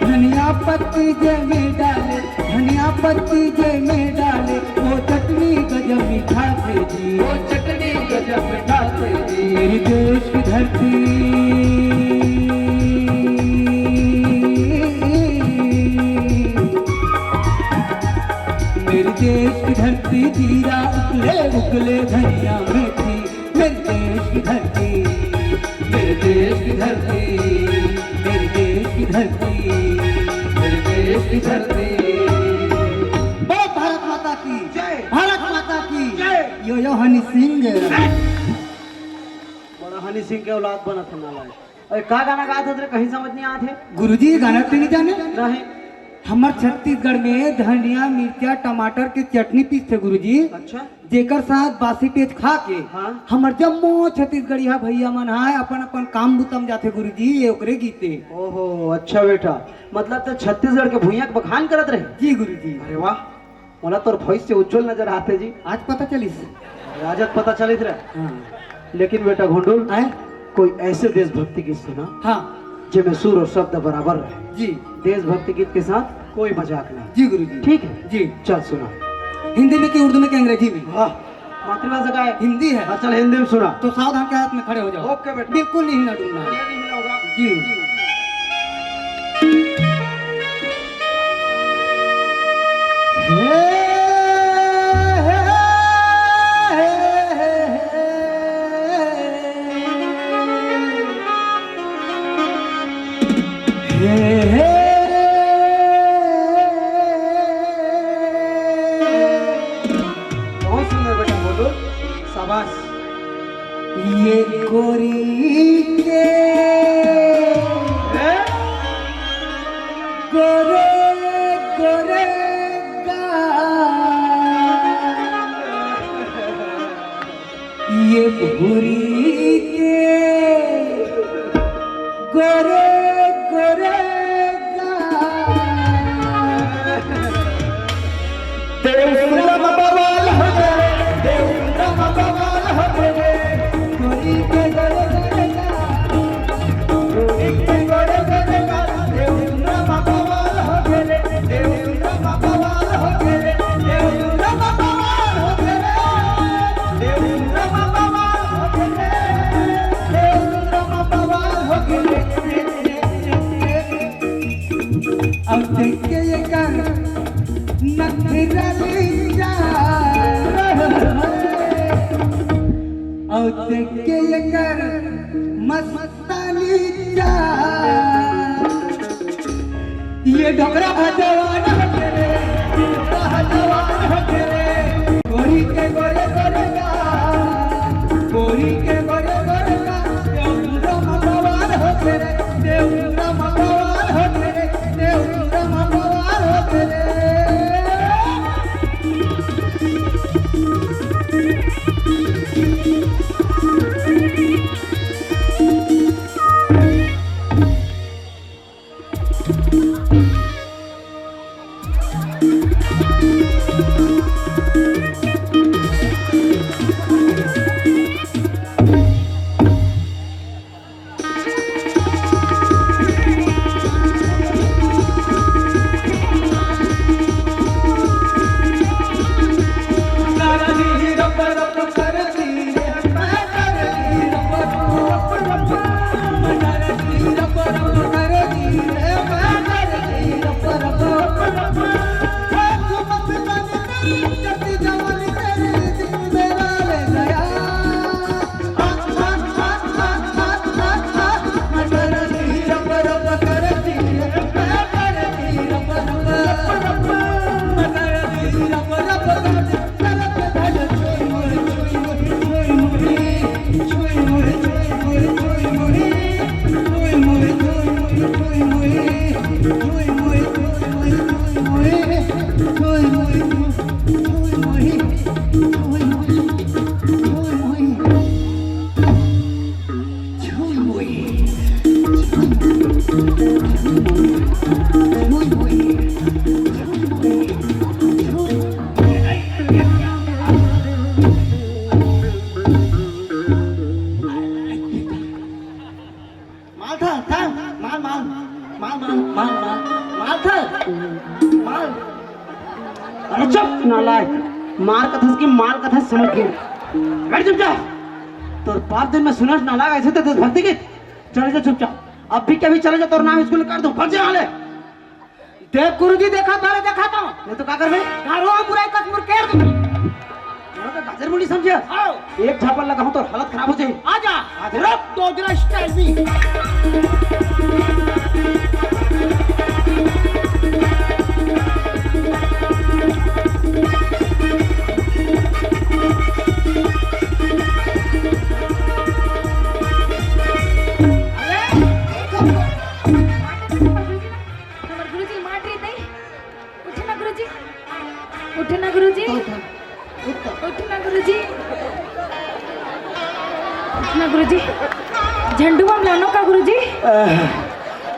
धनिया पत्ती जे में डाले, धनिया पत्ती जे में डाले, वो चटनी गजब मिठाथे जी। वो चटनी गजब मिठाथे जी। मेरे देश की धरती, मेरे देश की धरती, जीरा उगले उगले धनिया मेथी। मेरे देश की धरती, मेरे देश की धरती, मेरे देश की धरती, मेरे देश की धरती। बोलो भारत माता की जय। भारत माता की जय। यो यो हनी सिंह। बड़ा हनी सिंह के औलाद बना था नालायक। अरे का गाना गात हस रे, कहीं समझ नहीं आत हे। गुरुजी, गाना तो नहीं जाने? नहीं। हमर छत्तीसगढ़ में धनिया, मिर्चा, टमाटर के चटनी पीसथे गुरुजी। अच्छा। जेकर साथ बासी पेज खा के हाँ। हमर जम्मो छत्तीसगढ़िया भैया मन हा अपन अपन काम बुता म जाथे गुरुजी, ये ओकरे गीत हे। ओहो, अच्छा बेटा, मतलब तो छत्तीसगढ़ के भुइयां के बखान करत रहे। जी गुरुजी। अरे वाह, मोला तोर भविष्य उज्जवल नजर आथे जी। आज पता चलिस। आज पता चलिस रे। हाँ। लेकिन बेटा घोंडुल, आय? कोई ऐसे देशभक्ति गीत सुना, हाँ। जेमे सुर और शब्द बराबर रहे। जी। देशभक्ति गीत के साथ कोई मजाक नहीं। जी गुरुजी। ठीक है? जी। चल सुना। हिंदी में कि उर्दू में कि अंग्रेजी में? वाह। मातृभाषा का है? हिंदी है। हाँ, चल हिंदी में सुना। तो सावधान के हाथ में खड़े हो जाओ। ओके बेटा। बिल्कुल नहीं हिलना डुलना है। ये नहीं हिला होगा। जी। बहुत सुंदर बेटा, बोलो, शाबाश। ये कोरी के हैं? गोरे गोरे गा, ये भूरी के गोरे गोरे गा। देवपुरा में बवाल हो गे रे, देवपुरा में बवाल हो गे रे। गोरी के गोरे गोरे गाल, गोरी के गोरे गोरे गाल, देवपुरा में बवाल हो गे रे, देवपुरा में बवाल हो गे रे, देवपुरा में बवाल हो गे रे, देवपुरा में बवाल हो गे रे, देवपुरा में बवाल हो गे रे। अब देख के ये कर नखरा लीजा, अब देख के ये कर मस्तानी जा, ये ढोकरा भजवान हो गे रे, ढोकरा भजवान हो गे रे, गोरी के गोरे गोरे गा, गोरी के गोरे गोरे गा, ये ढोकरा भजवान हो गे रे। देवपुरा में बवाल हो गे रे, देवपुरा में बवाल हो गे रे। माल था, था, माल, माल, माल, माल, माल, माल, माल था, माल। अरे चुप, नालायक। मार कथस कि माल कथस समझ गए। बैठ चुपचाप। तोर बाप दिन में सुनस नालायक ऐसे तो देशभक्ति गीत। चले जा चुपचाप। अभी के अभी चले जा, तोर नाम स्कूल में काट दूं। भग जा यहाँ ले। देख गुरुजी, देखा तारे देखा तो। नहीं तो का करबे? गारो बुराई कस मुर केर दूं। तोरा तो गाजर मूली समझे? आओ। एक झापड़ लगाऊं तो हालत खराब हो जाए। आजा। आजा। रुक, डोगरा स्टाइल भी। अरे, हमर गुरुजी मार रही थी। उठना गुरुजी, उठना गुरुजी, उठना गुरुजी, उठना गुरुजी। झंडू बम लानो का गुरुजी?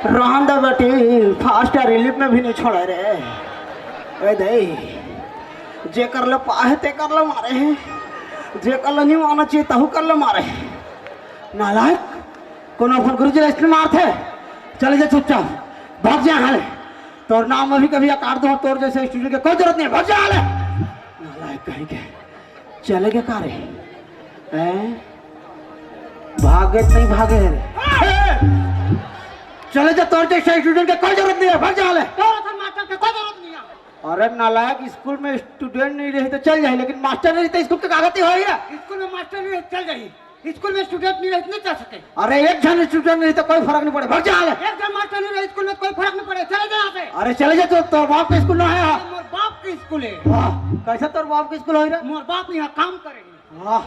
रहन दे बेटी, फर्स्ट रिलीफ में भी नहीं छोड़े रे। ए दे, जेकर ले पाहे तेकर ले मारे हे, जेकर ले नहीं मारना चाहिए तहू कर ले मारे हे। नालायक, कोनो अपन गुरुजी ला इसने मारथे? चले जा चुपचाप, भग जा यहाँ ले। तोर नाम अभी कभी काट दूं, तोर जैसे स्टूडेंट के कोई जरूरत नहीं है, भग जा यहाँ ले। नालायक कहीं के। चले गए का रे? हैं? भागे नहीं भागे रे? चले जा, तोर जैसे स्टूडेंट के कोई जरूरत नहीं है, भाग जा ले। तोर असन मास्टर के कोई जरूरत नहीं है। अरे नालायक, स्कूल में स्टूडेंट नहीं रही तो चल जाए, लेकिन मास्टर नहीं रही तो स्कूल के कागज ही होई रे। स्कूल में मास्टर नहीं रही, चल जाई। स्कूल में स्टूडेंट नहीं रही, नहीं चल सके। अरे एक जन स्टूडेंट नहीं रही तो कोई फर्क नहीं पड़े, भाग जा ले। एक जन मास्टर नहीं रही स्कूल में, कोई फर्क नहीं पड़े, चले जा यहाँ से। अरे चले जा, तो तोर बाप के स्कूल ना है। मोर बाप के स्कूल है। वाह, कैसे तोर बाप के स्कूल होई रे? मोर बाप यहाँ काम करे। वाह,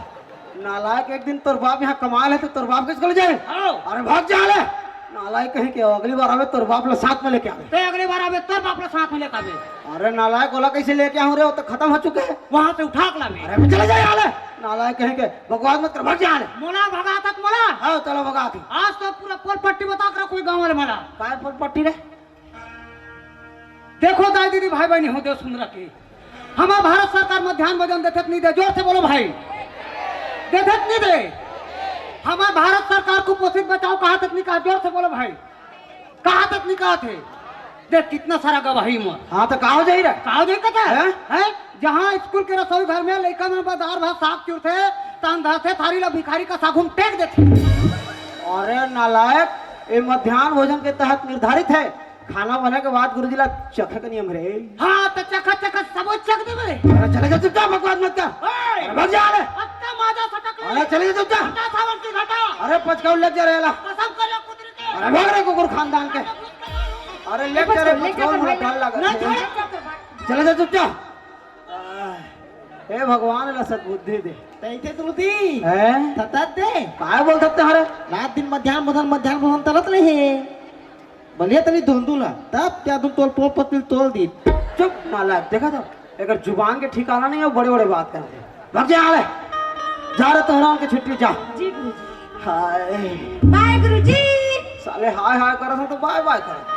नालायक, एक दिन तोर बाप यहाँ कमाए ले तो तोर बाप के स्कूल जाए। हाँ। अरे भाग जा ले। नालायक कहीं के, अगली बार आवे तोर बाप ला साथ में लेके आवे। ते अगली बार आवे तोर बाप ला साथ में लेके आवे। अरे नालायक, ओला कैसे लेके आऊं रे, वो तो खत्म हो चुके हैं। वहां से उठा के लावे। अरे चले जा यहाँ ले। नालायक कहीं के, बकवास मत कर, भाग जा ले। मोला भगा तक मोला। हाँ, चलो भगा तक। आज तो पूरा पोल पट्टी बता के रखो गाँव वाले मोला। काय पोल पट्टी रे? देखो दाई दीदी भाई बहनी हो, देश सुन रखे, हमार भारत सरकार मध्यान्ह भोजन देथे त नहीं दे, जोर से बोलो भाई, देथे त नहीं दे? हमार भारत सरकार कुपोषित बचाओ कहा तक नहीं कहा, जोर से बोलो भाई, कहा तक नहीं कहा थे? देख कितना सारा गवाही मोर। हाँ, तो का हो जाई रे? का हो जाई कता? हैं? हैं? जहाँ स्कूल के रसोई घर में लइका मन बर दार भात साग चुरथे, तन धरथे थारी ला भिखारी का सागुन टेक देथे। अरे नालायक, ये मध्यान्ह भोजन के तहत निर्धारित है। खाना बने के बाद गुरुजी ला चखे के नियम रे। हाँ, तो चखा चखा सबो चख देबे। अरे चले जा चुपचाप, बकवास मत कर। ओए! अरे भाग जा रे। अत्ता माजा सटक ले। अरे चले जा चुपचाप। घटा सावन की घटा। अरे पचकाऊ लग जा रे ला। कसम कर ले कुतरी के। अरे भाग रे कुकुर खानदान के। अरे ले जा रे, पचकाऊ मुझे डर लग रहा है। चले जा चुपचाप। हे भगवान ला सद्बुद्धि दे। तैते तुलती। हैं? थतात दे। काय बोलत हरे? रात दिन मध्यान्ह भोजन, मध्यान्ह भोजन तलत रहे। बलिया तली धोंदू ला। तब त्या तुम तोल पोल पतिल तोल दी। चुप नालायक, देखा तो एकर जुबान के ठिकाना नहीं है, बड़े बड़े बात करथे। भाग जा यहाँ ले। जा रे तोहरान के छुट्टी जा। जी गुरुजी। हाय। बाय गुरुजी। साले हाय हाय करत हो तो बाय बाय करत।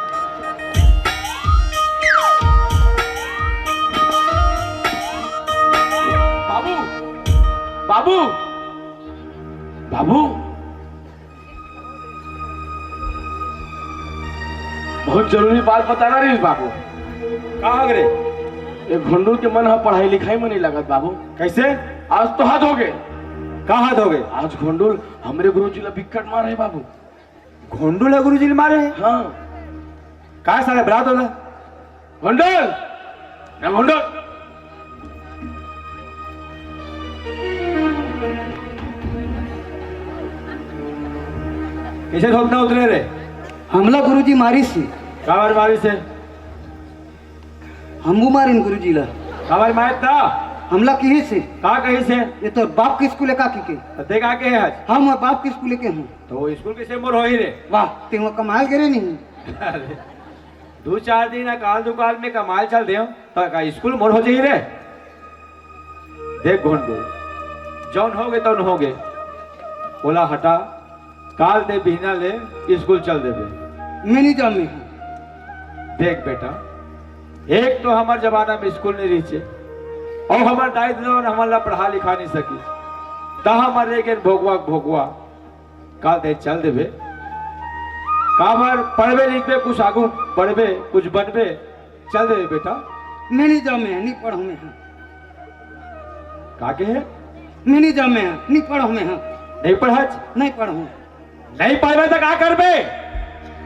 बाबू, बाबू, बाबू, बहुत जरूरी बात बताना रहिस बाबू। का हग रे? ये घोंडुल के मन ह पढ़ाई लिखाई में नहीं लगत बाबू। कैसे? आज तो हद होगे। का हद होगे? आज घोंडुल हमरे गुरुजी ला बिक्कट मारे हे बाबू। घोंडुल ह गुरुजी ला मारे हे? हाँ। काय साले बला तो ला। घोंडुल! ना घोंडुल! कैसे ठोकना उतरे रे? हमला गुरुजी मारिस हे। काबर मारिस हे? हमू मारिन गुरुजी ला। काबर मारिस त? हमला किहिस हे। का कहिस हे? ये तोर बाप के स्कूल हे का कहिके। त तें का कहे हस? हम मोर बाप के स्कूल के हूँ। त वो स्कूल कैसे मोर होही रे? वाह, तें वो कमाल गे रहे नहीं। अरे, दू चार दिन अकाल दुकाल में कमाल चल देव, त का स्कूल मोर हो जाही रे? देख घोंडू, जौन होगे तौन होगे, ओला हटा, काल ते बिहना ले स्कूल चल देबे। मैं नहीं जाऊँ। देख बेटा, एक तो हमर जमाना में स्कूल नहीं रहिसे, अउ हमर दाई ददा मन हमन ला पढ़ा लिखा नहीं सकिस, त हमर रह गेन भोगवा भोगवा। काल ते चल देबे, काबर पढ़बे लिखबे, कुछ आगू बढ़बे, कुछ बनबे, चल देबे बेटा। मैं नहीं जाऊँ, मैं नहीं पढ़ूँ मैं। का कहे? मैं नहीं जाऊँ मैं, नहीं पढ़ूँ मैं। नहीं पढ़च? नहीं पढ़ूँ। नहीं पढ़बे त का करबे?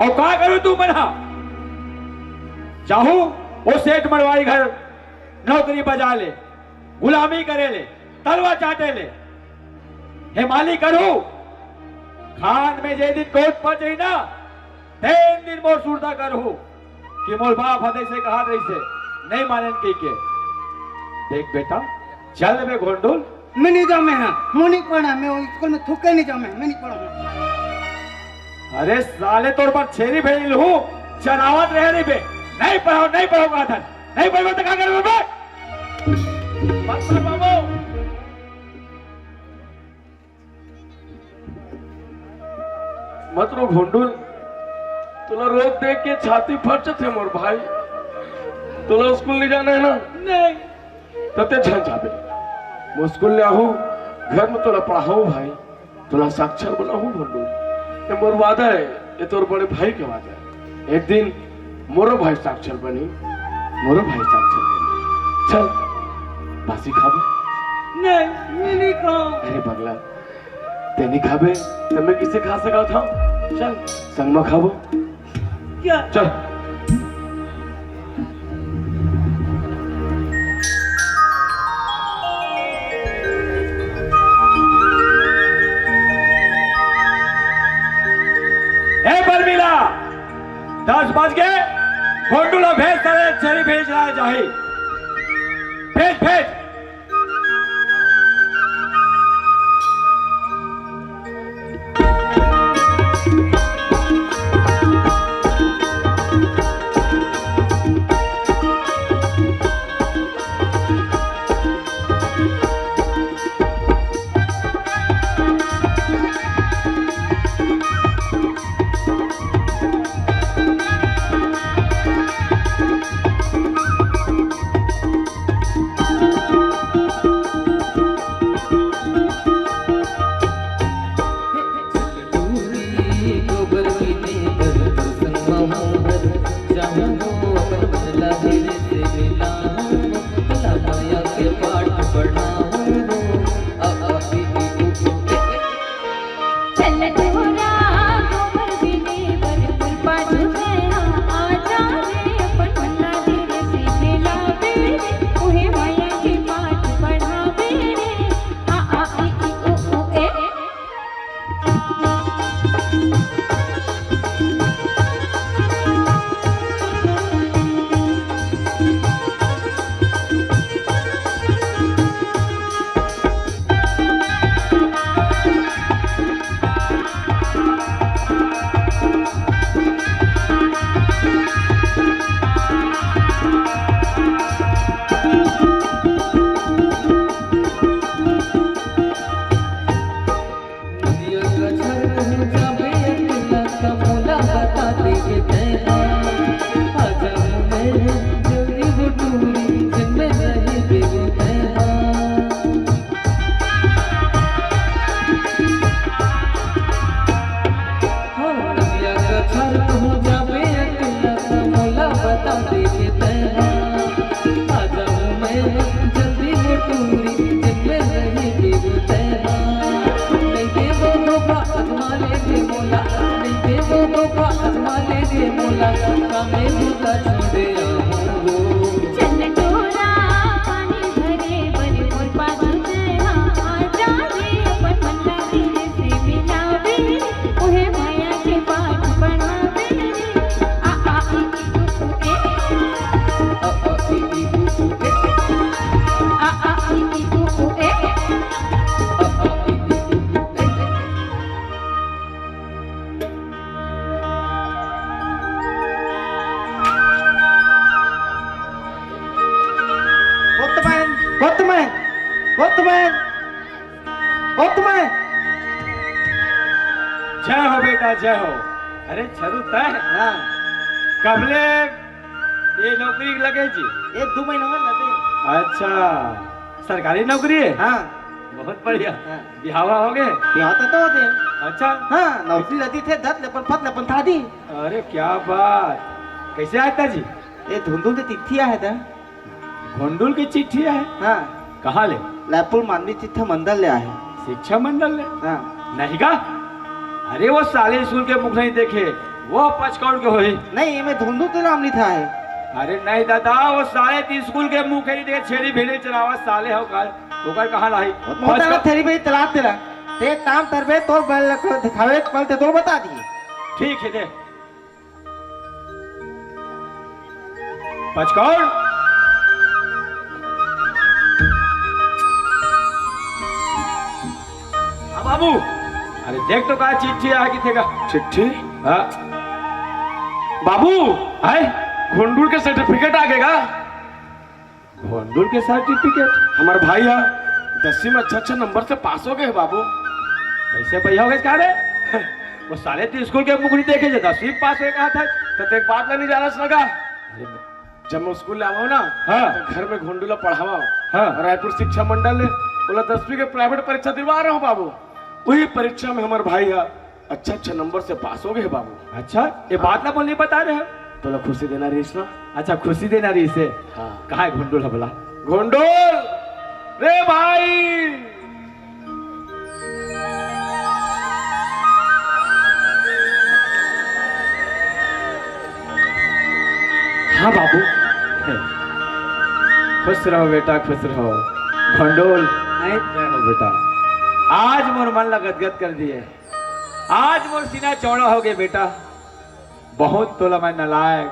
अउ का करू तुमन हा? जाहू वो सेठ मरवारी घर नौकरी बजा ले, गुलामी करे ले, तलवा चाटे ले। हे मालिक करू, खान में जे दिन गोद पड़ जाही ना, तेन दिन मोर सुरता करहू कि मोर बाप ह तइसे कहत रहिसे, नहीं मानेन कहिके। देख बेटा, चल बे घोंडुल। मैं नहीं जाऊँ मैं, हाँ, मैं नहीं पढ़ा, मैं वो स्कूल में थूके नहीं जाऊँ मैं, मैं नहीं पढ़ा। अरे साले, तोर बर छेरी भेज लूँ, चरावत रहे रहिबे। नहीं पढ़ाओ, नहीं पढ़ाओ कहा था, नहीं पढ़ाओ तो का करबे बे? मत पढ़ बाबू। मत रो घोंडुल, तोला रोज देख के छाती फट जथे मोर भाई। तोला स्कूल नहीं जाना है ना? नहीं। त ते झन जाबे। मैं स्कूल ले आहू, घर में तोला पढ़ाहू भाई, तोला साक्षर बनाहू घोंडुल। ये मोर वादा है, ये तोर बड़े भाई के वादा है। एक दिन मोरो भाई साक्षर बनी, मोरो भाई साक्षर बनी। चल, बासी खाबो। नहीं, मैं नहीं खाऊं। अरे पगला, तें नहीं खाबे, त मैं किसे खा सकत हंव? चल, संग म खाबो। क्या? चल। ए परमिला, दस बज गे, घोंडू ला भेज, साले छेरी भेज रहा है जाही। भेज, भेज। उत्तमन, उत्तमन, उत्तमन, उत्तमन। जय हो बेटा, जय हो। अरे छरू, तय हाँ। कबले ये नौकरी लगे जी? ये दो महीना होगे लगे। अच्छा, सरकारी नौकरी है? हाँ। बहुत बढ़िया। हाँ। बिहावा होगे? बिहाव तो होगे। अच्छा। हाँ, नौकरी लदी थे, धत ले अपन, फत ले अपन था दी। अरे क्या बात, कैसे आय ता जी? ये धुंधुल के चिट्ठी आय हे ता। घोंडुल के चिट्ठी आय हे? हाँ। कहाँ ले? लैपुल मानवी शिक्षा मंडल ले आय हे। शिक्षा मंडल ले? हाँ। नहीं का? अरे वो साले स्कूल के मुख नहीं देखे, वो पचकौड़ के होही। नहीं, एमे धुंधुल के नाम लिखा हे। अरे नहीं दादा, वो साले तो स्कूल के मुख नहीं देखे, छेरी भेड़े चरावा साले हो का? ओकर कहाँ लाही? मोटा पचकौड़। छेरी भेड़े चला तेरा। ते काम करबे, तोर बल को दिखावे, बल ते तोर बता दिए। ठीक है, दे। पचकौड़। हाँ बाबू, अरे देख तो का चिट्ठी आय हे, किथे का? चिट्ठी? हाँ। बाबू, आय? घोंडुल के सर्टिफिकेट आगे का? घोंडुल के सर्टिफिकेट? हमर भाई ह दसवीं में अच्छा अच्छा नंबर से पास होगे हे बाबू। कैसे भैया होगे का रे? वो साले तो स्कूल के मुख नहीं देखे, जे दसवीं पास होय कहा था। तो तें एक बात ला नहीं जानस ना का? अरे मैं जब मैं स्कूल ले आवा हूँ ना, हाँ। तो घर में घोंडुल ला पढ़ावा हूँ। हाँ। और रायपुर शिक्षा मंडल ले ओला दसवीं के प्राइवेट परीक्षा दिलवा रहा हूँ बाबू। वही परीक्षा में हमर भाई ह अच्छा अच्छा नंबर से पास होगे हे बाबू। अच्छा, ये बात ला बोल नहीं बता रहे हो? तोला खुशी देना रहिस ना। अच्छा, खुशी देना रहिस हे। हाँ। कहाँ हे घोंडुल ह भला? घोंडुल! रे भाई। हाँ बाबू। खुश रहो बेटा, खुश रहो। भंडोल। आए। जय हो बेटा। आज मोर मन ला गदगद कर दिए। आज मोर सीना चौड़ा हो गए बेटा। बहुत तोला मैं नलायक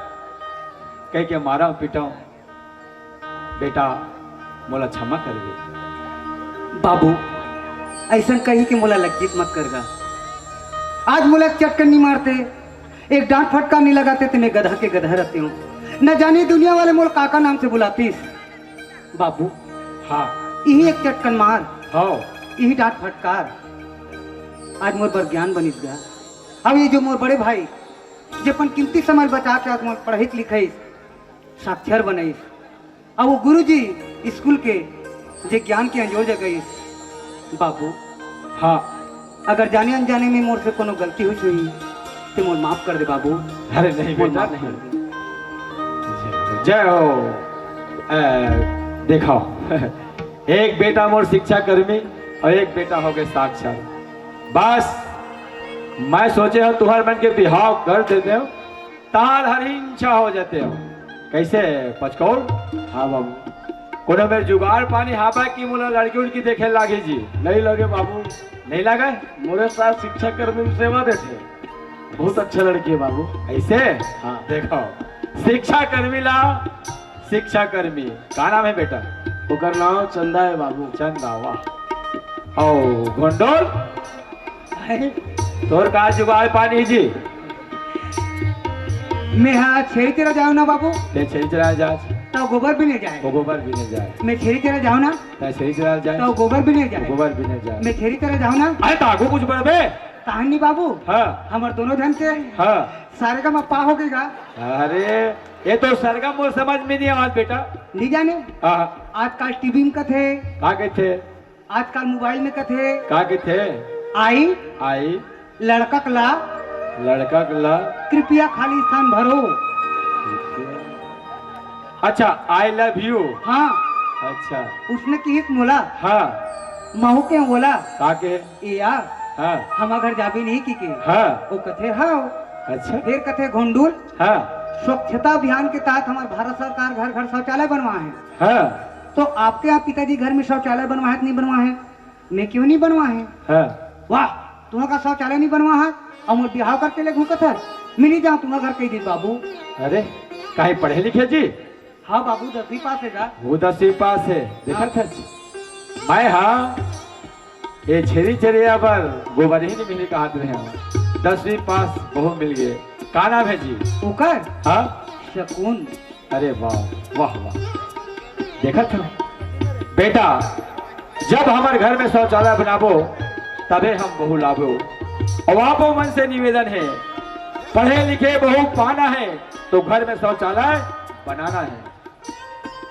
कह के मारा पीटा। बेटा, मोला क्षमा कर दे। बाबू, ऐसन कही के मोला लज्जित मत करगा। आज मोला एक चटकन नहीं मारते, एक डांट फटकार नहीं लगाते, तो मैं गधा के गधा रहते हूँ। न जाने दुनिया वाले मोला काका नाम से बुलातीस। बाबू, हाँ। यही एक चटकन मार, हाँ। यही डांट फटकार आज मोर बर ज्ञान बनिस गा। अब ये जो मोर बड़े भाई, जे अपन कीमती समय बचा के आज मोर पढ़ाई लिखाई साक्षर बनाइस। अउ वो गुरुजी स्कूल के जे ज्ञान के अंजोर जगाइस, बाबू, हाँ। अगर जाने अनजाने में मोर से कोनो गलती होइस होही, ते मोर माफ कर दे बाबू। अरे नहीं मोर बेटा, माफ नहीं। कर दे। जय हो। ए, देखो, एक बेटा मोर शिक्षा कर्मी अउ एक बेटा हो गए साक्षर। बस, मैं सोचे हूँ तुहर मन के बिहाव कर देते हो। ताल हर हिंसा हो जाते हो। कैसे पचकौल? हाँ बाबू। कोनो मेर जुगाड़ पानी हाबा कि मोला लड़की उड़की देखे लागे जी? नहीं लगे बाबू। नहीं लगे? मोरे साथ शिक्षा कर्मी में सेवा देते। बहुत अच्छा लड़की है बाबू। ऐसे? हाँ। देखो, शिक्षा कर्मी ला, शिक्षा कर्मी। का नाम है बेटा? ओकर नाम चंदा है बाबू। चंदा, वाह। ओ, भंडोल? तोर का जुगाड़ पानी जी? मैं हाँ छेरी चरा जाओ ना बाबू। ते छेरी चरा जा। तो गोबर भी नहीं जाए। वो गोबर भी नहीं जाए। मैं छेरी चरा जाओ ना। ते छेरी चरा जाए। तो गोबर भी नहीं जाए। गोबर भी नहीं जाए। मैं छेरी चरा जाओ ना। अरे ताको कुछ बढ़बे। कहानी बाबू। हाँ। हमर दोनों जन के हाँ। सारे का मप्पा हो गएगा। अरे, ये तो सरगम वो समझ में नहीं आवत बेटा। नहीं जाने। हाँ। आजकल टीवी में कथे। का कहते? आजकल मोबाइल में कथे। का कथे? आई। आई। लड़कक ला। लड़कक ला। कृपया खाली स्थान भरो। अच्छा, I love you। हाँ। अच्छा। उसने किहिस मोला। हाँ। महू के बोला। का के? ए यार। हाँ। हमार घर जाबे नहीं की के। हाँ। वो कथे हाँ। अच्छा। फिर कथे घोंडुल। हाँ। स्वच्छता अभियान के तहत हमार भारत सरकार घर घर शौचालय बनवा है। हाँ। तो आपके यहाँ पिताजी घर में शौचालय बनवा है कि नहीं बनवा है? मैं क्यों नहीं बनवा है? हाँ। वाह, तुम्हारा शौचालय नहीं बनवा है और मोर बिहाव करके ले घूमत है। मैं नहीं जाऊँ तुम्हारा घर कई दिन बाबू। अरे, काहे पढ़े लिखे जी? हाँ बाबू, दसवीं पास है जा। वो दसवीं पास है, देखा हाँ। था जी। मैं हाँ, ये छेरी चरिया पर गोबर ही नहीं मिली कहा रहे हैं। दसवीं पास बहु मिल गए। का नाम है जी? ओकर? हाँ। शकुन। अरे वाह, वाह, वाह। देखत हो? बेटा, जब हमर घर में शौचालय बनाबो, तभे हम बहू लाबो। अउ आपो मन से निवेदन है, पढ़े लिखे बहू पाना है, तो घर में शौचालय बनाना है।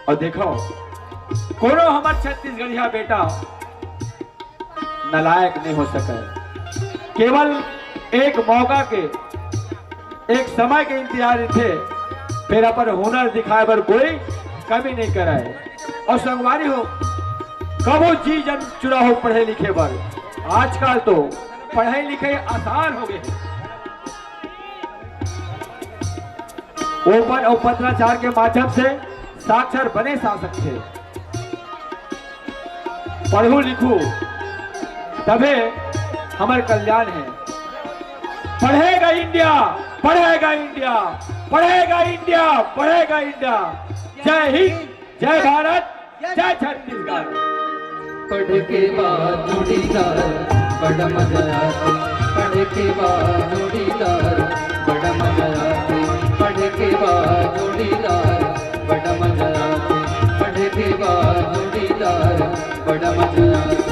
अउ देखो, कोनो हमर छत्तीसगढ़िया बेटा नलायक नहीं हो सके। केवल एक मौका के, एक समय के इंतजार रहिथे, फेर अपन हुनर दिखाए बर कोई कमी नहीं कराए। अउ संगवारी हो, कभू जी झन चुराहू पढ़े लिखे बर। आजकल तो पढ़ाई लिखाई आसान हो गए हे। ओपन अउ पत्राचार के माध्यम से साक्षर बने जा सकथे। पढ़ू लिखू तभे हमर कल्याण है। पढ़ेगा इंडिया, पढ़ेगा इंडिया, पढ़ेगा इंडिया, पढ़ेगा इंडिया। जय हिंद, जय भारत, जय छत्तीसगढ़। पढ़े के बाद जोड़ीदार, बड़ा मजा आथे। पढ़े के बाद जोड़ीदार, बड़ा मजा आथे। पढ़े के बाद जोड़ीदार, बड़ा मजा आथे। पढ़े के बाद जोड़ीदार, बड़ा मजा आथे।